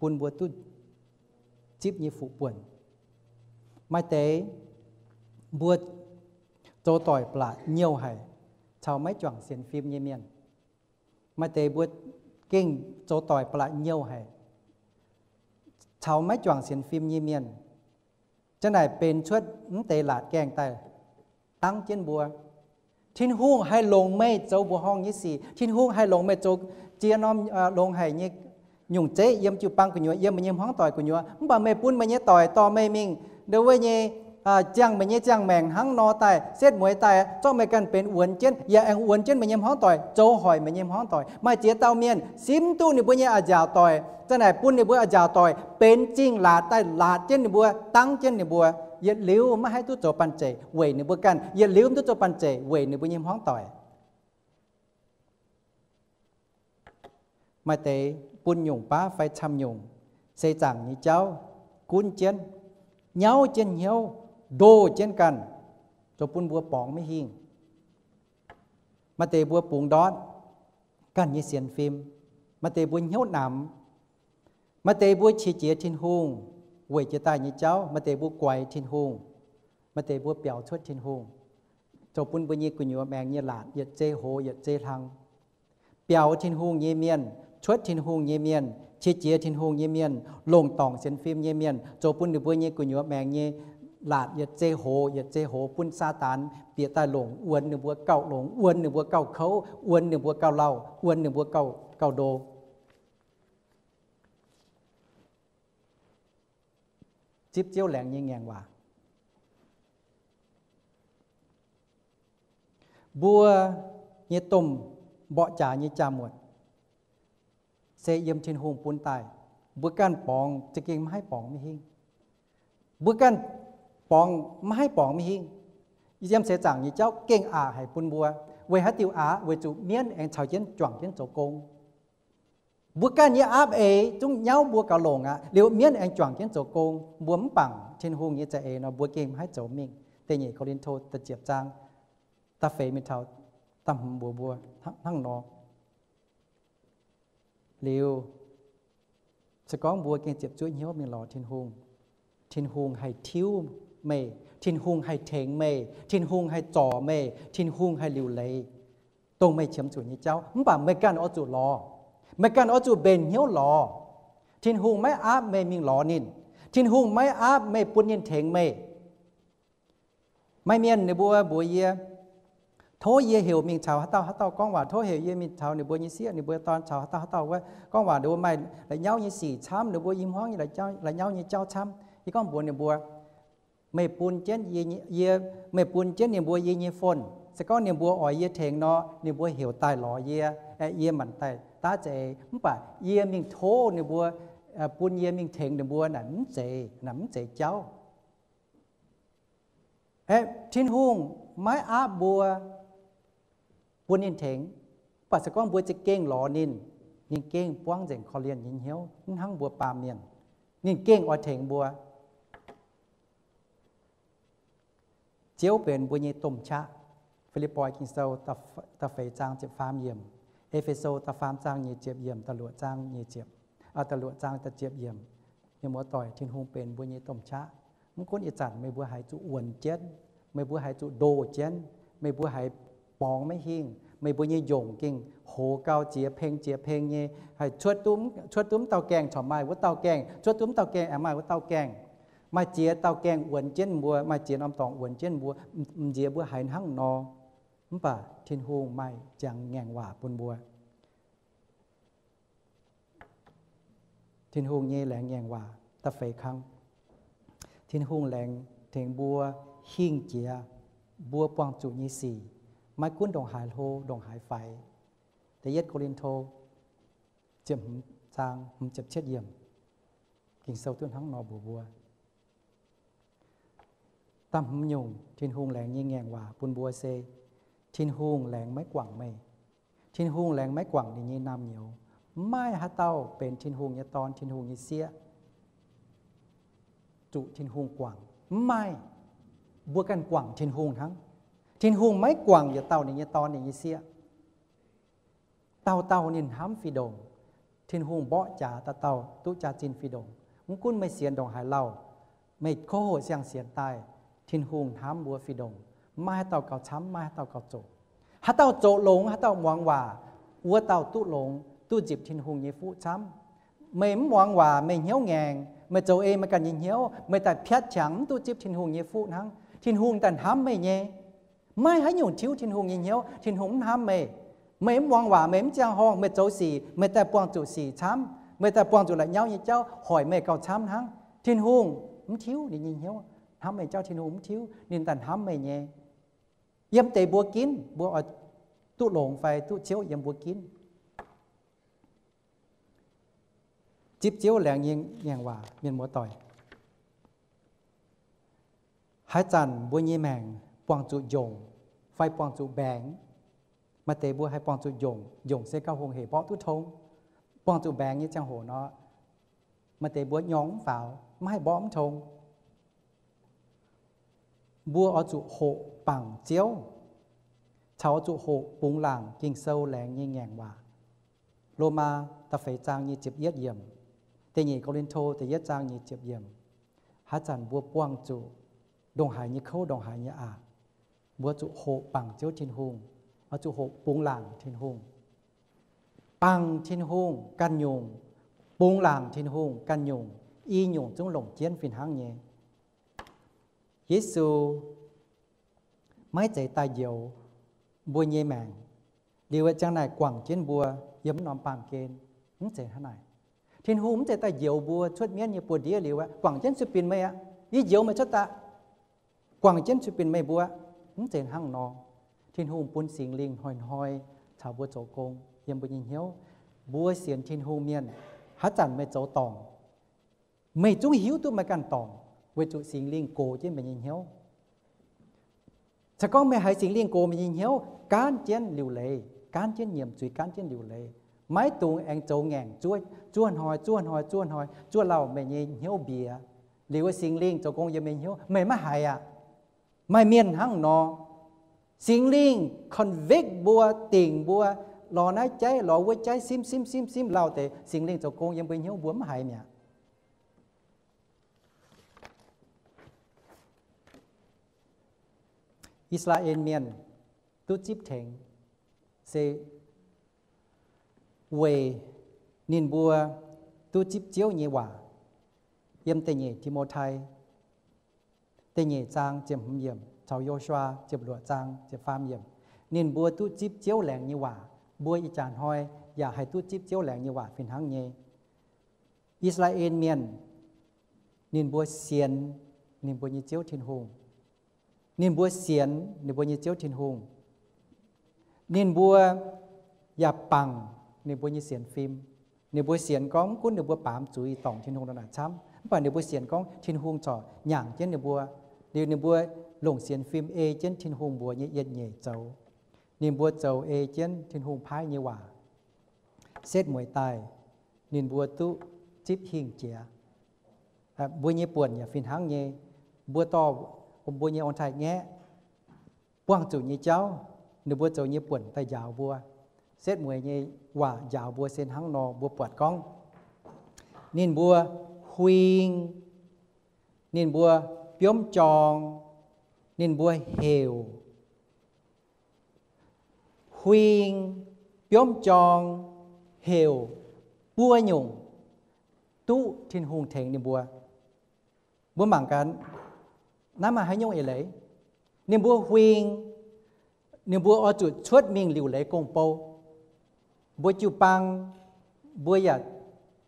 bun mbuo duqv zipv nyei fuqv buonc. Maaih deix mbuo zoux doic ba'laqc nyouh haic caux maiv juangc sienx fim nyei mienh. Maaih deix mbuo gengh zoux doic ba'laqc nyouh haic caux maiv juangc sienx fim nyei mienh. Zanc naaic benx cuotv mv deix laatc gaengh daaih dangv jienv mbuo. Tin-Hungh haih longc meih zoux mbuoqc horngh nyei sic. Tin-Hungh haih longc meih zoux ziex norm longx haic nyei nyungc zeiv yiem jiu-baang gu'nyuoz, yiem meih nyei hmuangv doic gu'nyuoz. Mv baac meih bun meih nyei doic dorh meih mingh ndo wuov nyei, ziangh meih nyei ziangh maengc hnangv nor daaih, setv mueiz daaih, zorqv meih ganh benx wuonx jienv, yaac aengx wuonx jienv meih nyei hmuangv doic, zoux hoic meih nyei hmuangv doic. Maaih ziex dauh mienh simv duqv ninh mbuo nyei a'nziaauc doic, zanc naaic bun ninh mbuo a'nziaauc doic benx zingh laatc daaih laatc jienv ninh mbuo, dangv jienv ninh mbuo. Yietc liuz maiv haih duqv zoux banh zeic weic ninh mbuo ganh, yietc liuz mv duqv zoux banh zeic weic ninh mbuo nyei hmuangv doic. Maaih deix bun nyungc baav fai camv nyungc seix zaangc nyei jauv gunv jienv, nyauv jienv hnyouv, ndoh jienv ganh, zoux bun mbuo borngz maiv hingh. Maaih deix mbuo bungx ndortv ganh nyei sienx fim. Maaih deix mbuo hnyouv namx. Maaih deix mbuo qiex jiez Tin-Hungh weic jiex daaih nyei jauv. Maaih deix mbuo guaix Tin-Hungh. Maaih deix mbuo biaux cuotv Tin-Hungh, zoux bun mbuo nyei gu'nyuoz maengx nyei laatc yietc zei hoz yietc zei hlang. Biaux Tin-Hungh nyei mienh, cuotv Tin-Hungh nyei mienh, qiex jiez Tin-Hungh nyei mienh, longc dorngc sienx fim nyei mienh, zoux bun ninh mbuo nyei gu'nyuoz maengx nyei laatc yietc zei hoz yietc zei hoz, bun Saadaan bieqc daaih longc, wuonx ninh mbuo gauh longx, wuonx ninh mbuo gauh kouv, wuonx ninh mbuo gauh lauh, wuonx ninh mbuo gauh, gauh ndo. Zipv Ziouv laengz nyei ngaengc waac. Mbuo nyei domh mborqv jaax nyei jaa-muotc se yiem Tin-Hungh bun daaih. Mbuo ganh borngz za'gengh maiv haih borngz maiv hingh. Mbuo ganh borngz maiv haih borngz maiv hingh. Yiem seix zaangc nyei jauv gengh aqc haic bun mbuo. Weic haaix diuc aqc? Weic zuqc mienv aengx caux jienv juangc jienv zoux gong. Mbuo ganh nyei aapv eix zungv nyauv mbuo gaux longc aqv, liuz mienv aengx juangc jienv zoux gong. Mbuo mv bangc Tin-Hungh nyei za'eix nor, mbuo gengh maiv haih zoux mingh. Da'nyeic Ko^lin^to da'ziepc zaang da'feix mingh taux da'hmz mbuox mbuo hnangv nor. Liuz, se gorngv mbuo gengh ziepc zuoqv hnyouv mingh lorz Tin-Hungh, Tin-Hungh haih tiuv meih, Tin-Hungh haih tengx meih, Tin-Hungh haih zorc meih, Tin-Hungh haih liuc leiz, dongh meih qiemx zuqc nyei jauv. Mv baac meih ganh oix zuqc lorz. Meih ganh oix zuqc mbenc hnyouv lorz. Tin-Hungh maiv aapv meih mingh lorz ninh. Tin-Hungh maiv aapv meih bun ninh tengx meih. Maaih mienh ninh mbuo mbuox yie, tov yie heuc mingh caux haaix dauh haaix dauh gorngv waac, tov heuc yie mingh caux ninh mbuo nyei sieqv, ninh mbuo dorn, caux haaix dauh haaix dauh wuov gorngv waac, ninh mbuo maaih la'nyauv nyei sic camv, ninh mbuo i hmuangv la'nyauv nyei jauv camv. Yie gorngv mbuox ninh mbuo, meih bun jienv yie, meih bun jienv ninh mbuo yie nyei phone. Se gorngv ninh mbuo oix yie tengx nor, ninh mbuo heuc daaih lorz yie, yie manc daaih daav za'eix. Mv baac yie mingh tov ninh mbuo bun yie mingh tengx ninh mbuo naaic mv zeiz, naaic mv zeiz jauv. Aeqv, Tin-Hungh maiv aapv mbuo bun ninh tengx. Mv baac se gorngv mbuo za'gengh lorz ninh, ninh gengh buangv nzengc korv-lienh nyei hnyouv, mv hnangv mbuo baamh mienh. Ninh gengh oix tengx mbuo. Ziouv benx mbuo nyei domh qaqv. Fi^lipv^poi Ging-Sou da'feix zaang ziepc faam yiemc, E^fe^so da'faam zaang nyic ziepc yiemc, da'luoqc zaang nyic ziepc, da'luoqc zaang da'ziepc yiemc. Mienh muoz-doic, Tin-Hungh benx mbuo nyei domh qaqv. Mv gunv ih zanc meih mbuo haiz zuqc wuonx jienv, meih mbuo haiz zuqc ndoh jienv, meih mbuo haiz borngz maiv hingh, meih mbuo nyei njongc gengh hoz gau, ziex peng ziex peng nyei, haih cuotv duqv mv dauh gaengh corc maaih wuov dauh gaengh, cuotv duqv mv dauh gaengh aengx maaih wuov dauh gaengh. Maaih ziex dauh gaengh wuonx jienv mbuo, maaih ziex norm dorngx wuonx jienv mbuo, m'nziex mbuo haiz hnangv nor. Mv baac Tin-Hungh maaih ziangx ngaengc waac bun mbuo. Tin-Hungh nyei laengz ngaengc waac da'feix kang. Tin-Hungh laengz tengx mbuo hingh jiex mbuo buangh zuqc nyei sic, maiv gunv ndongc haaix hlo ndongc haaix faix. Da'yietv Ko^lin^to ziepc hmz zaang hmz ziepc cietv yiemc, Ging-Sou duqv hnangv nor mbuox mbuo. Da'hmz nyungc Tin-Hungh laengz nyei ngaengc waac bun mbuo se, Tin-Hungh laengz maiv guangc meih. Tin-Hungh laengz maiv guangc ninh nyei naamh nyouz. Mv maaih haaix dauh benx Tin-Hungh nyei dorn, Tin-Hungh nyei sieqv, zuqc Tin-Hungh guangc. Mv maaih. Mbuo ganh guangc Tin-Hungh hnangv. Tin-Hungh maiv guangc yietc dauh ninh nyei dorn, ninh nyei sieqv. Dauh dauh ninh hnamv fih ndongc. Tin-Hungh mborqv jaax dauh dauh duqv jaax-zinh fih ndongc. Mv gunv meih sienx ndongc haaix lauh, meih kouv hoqc siang-sienx daaih, Tin-Hungh hnamv mbuo fih ndongc. Maiv maaih haaix dauh gauh camv, maiv maaih haaix dauh gauh zoqc. Haaix dauh zoqc longx, haaix dauh muangx waac, wuov dauh duqv longx, duqv nzipc Tin-Hungh nyei fuqv camv. Meih mv muangx waac, meih hnyouv ngaengc, meih zoux ei meih ganh nyei hnyouv, meih daaih piatv qangx mv duqv zipv Tin-Hungh nyei fuqv hnangv. Tin-Hungh daaih hnamv meih nyei. Maiv haaix nyungc tiuv Tin-Hungh nyei hnyouv. Tin-Hungh mv hnamv meih. Meih mv muangx waac, meih mv ziangh horngh, meih zoux sic, meih daaih buangh zuqc sic camv, meih daaih buangh zuqc la'nyauv nyei jauv, hoic meih gauh camv hnangv. Tin-Hungh mv tiuv ninh nyei hnyouv. Hnamv meih jauv Tin-Hungh mv tiuv, ninh daaih hnamv meih nyei. Yiem deix mbuo ginv, mbuo oix duqv longx fai duqv ciouv yiem mbuo ginv. Zipv Ziouv laengz nyei ngaengc waac, mienh muoz-doic. Haaix zanc mbuo nyei maengc buangh zuqc njongc fai buangh zuqc mbaengx, maaih deix mbuo haih buangh zuqc njongc, njongc se gauh hungh hec mborqv duqv tong. Buangh zuqc mbaengx nyei ziangh hoc nor, maaih deix mbuo nyorng mv faaux, mv haih mborqv mv tong. Mbuo oix zuqc hoqc bangc Ziouv, caux oix zuqc hoqc bungx laangc Ging-Sou laengz nyei ngaengc waac. Lomaa da'feix zaang nyic ziepc yietv yiemc, da'nyeic Ko^lin^to da'yietv zaang nyic ziepc yiemc. Haaix zanc mbuo buangh zuqc ndongc haaix nyei kouv ndongc haaix nyei aqc, mbuo zuqc hoqc bangc Ziouv Tin-Hungh, oix zuqc hoqc bungx laangc Tin-Hungh. Bangc Tin-Hungh ganh nyungc, bungx laangc Tin-Hungh ganh nyungc, i nyungc zungv longc jienv fih hnangv nyei. Yesu maiv zeiz daaih njoux mbuo nyei maengc liuz ziang naaic guangc jienv mbuo yiem mv norm baamh gen. Mv zeiz hnangv naaic. Tin-Hungh mv zeiz daaih njoux mbuo cuotv mienv nyei buoz-ndiev liuz aeqv, guangc jienv sueih binc meih aqv, yie njoux meih cuotv daaih, guangc jienv sueih binc meih mbuo. Mv zeiz hnangv nor. Tin-Hungh bun Singx Lingh hnoi-hnoi caux mbuo zoux gong yiem mbuo nyei hnyouv. Mbuo sienx Tin-Hungh mienh, haaix zanc meih zoux dorngc, meih zungv hiuv duqv meih ganh dorngc, weic zuqc Singx Lingh gox jienv meih nyei hnyouv. Se gorngv meih haiz Singx Lingh gox meih nyei hnyouv, gaanv jienv liuc leiz, gaanv jienv nyiemc zuiz, gaanv jienv liuc leiz, maiv dungx aengx zoux ngaengc zuov, zuov hnoi, zuov hnoi, zuov hnoi, zuov lauh meih nyei hnyouv mbiex. Liuz Singx Lingh zoux gong yiem meih hnyouv, meih maiv haiz aqv. Maaih mienh hnangv nor. Singx Lingh convict mbuo, dingc mbuo, lorz naaiv jaiv, lorz wuov jaiv, simv, simv, simv, simv lauh deix, Singx Lingh zoux gong yiem mbuo hnyouv mbuo mv haiz mi'aqv. I^saa^laa^en Mienh duqv zipv tengx se weic ninh mbuo duqv zipv Ziouv nyei waac. Yiem da'nyeic Ti^mo^tai da'nyeic zaang ziepc hmz yiemc caux Yo^su^waa ziepc luoqc zaang ziepc faam yiemc, ninh mbuo duqv zipv Ziouv laengz nyei waac. Mbuo ih jaax hnoi yaac haih duqv zipv Ziouv laengz nyei waac fih hnangv nyei. I^saa^laa^en Mienh ninh mbuo sienx ninh mbuo nyei Ziouv Tin-Hungh. Ninh mbuo sienx ninh mbuo nyei Ziouv Tin-Hungh. Ninh mbuo yaac bangc ninh mbuo nyei sienx fim. Ninh mbuo sienx gorngv mv gunv ninh mbuo baamz zuiz dorngc Tin-Hungh ndongc naaic camv, mv baac ninh mbuo sienx gorngv Tin-Hungh corc nyaangc jienv ninh mbuo. Liuz ninh mbuo longc sienx fim ei jienv Tin-Hungh mbuox nyei yietc nyeic zoux. Ninh mbuo zoux ei jienv Tin-Hungh paaiv nyei waac. Setv mueiz daaih, ninh mbuo duqv zipv hingh jiex. Mbuo nyei buonc yaac fih hnangv nyei. Mbuo dorh mbuo nyei ong-taaix-ngaeqv buangh zuqc nyei jauv, ninh mbuo zoux nyei buonc daaih njaaux mbuo. Setv mueiz nyei waac njaaux mbuo se hnangv nor, mbuo buatc gorngv ninh mbuo huing, ninh mbuo biomv jorng, ninh mbuo heuc huing, biomv jorng, heuc buo nyungc duqv Tin-Hungh tengx ninh mbuo. Mbuo mangc gaax, naaiv maaih haaix nyungc eix leiz? Ninh mbuo huing, ninh mbuo oix zuqc cuotv mingh liuc leiz gong-bou. Mbuo jiu-baang, mbuo yaac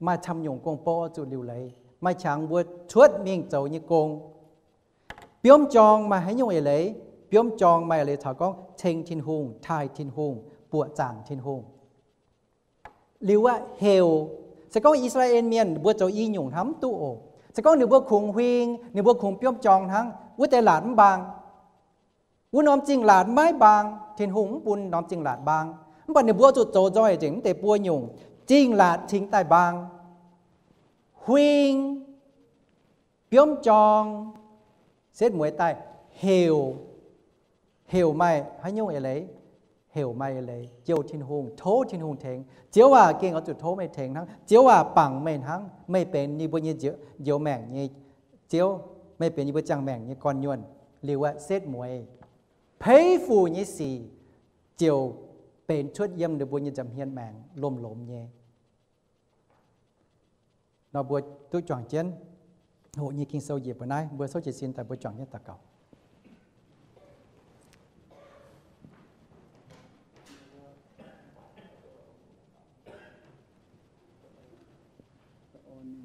maaih camv nyungc gong-bou oix zuqc liuc leiz, maaih qangx mbuo cuotv mingh zoux nyei gong. Biomv jorng maaih haaix nyungc eix leiz? Biomv jorng maaih eix leiz caux gorngv ceng Tin-Hungh, taaih Tin-Hungh, buoqc zaangc Tin-Hungh. Liuz aqv, heuc, se gorngv I^saa^laa^en Mienh mbuo zoux i nyungc hnangv mv duqv oc. Se gorngv ninh mbuo kungx huing, ninh mbuo kungx biomv jorng hnangv, wuov deix laatc mv mbaang. Wuov norm zingh laatc maiv mbaang, Tin-Hungh mv bun norm zingh laatc mbaang. Mv baac ninh mbuo zuqc zoux nzoih nzengc mv deix buo nyungc, zingh laatc cingx daaih mbaang. Huing, biomv jorng, setv mueiz daaih, heuc. Heuc maaih haaix nyungc eix leiz? Heuc maaih eix leiz jouh Tin-Hungh, tov Tin-Hungh tengx. Ziouv aac, gengh oix zuqc tov meih tengx hnangv. Ziouv aac, bangc meih hnangv. Meih benx yie mbuo nyei njoux maengc nyei Ziouv. Meih benx yie mbuo ziangh maengc nyei gorn-nyuonh. Liuz aqv, setv mueiz, peiv fuc nyei sic ziouc benx cuotv yiem ninh mbuo nyei nza'hmien maengc lomh lomh nyei. Nor mbuo duqv juangc jienv hoqc nyei Ging-Sou njiec mbuo naaiv, mbuo souv jiez sin daaih mbuo juangc jienv daux gaux.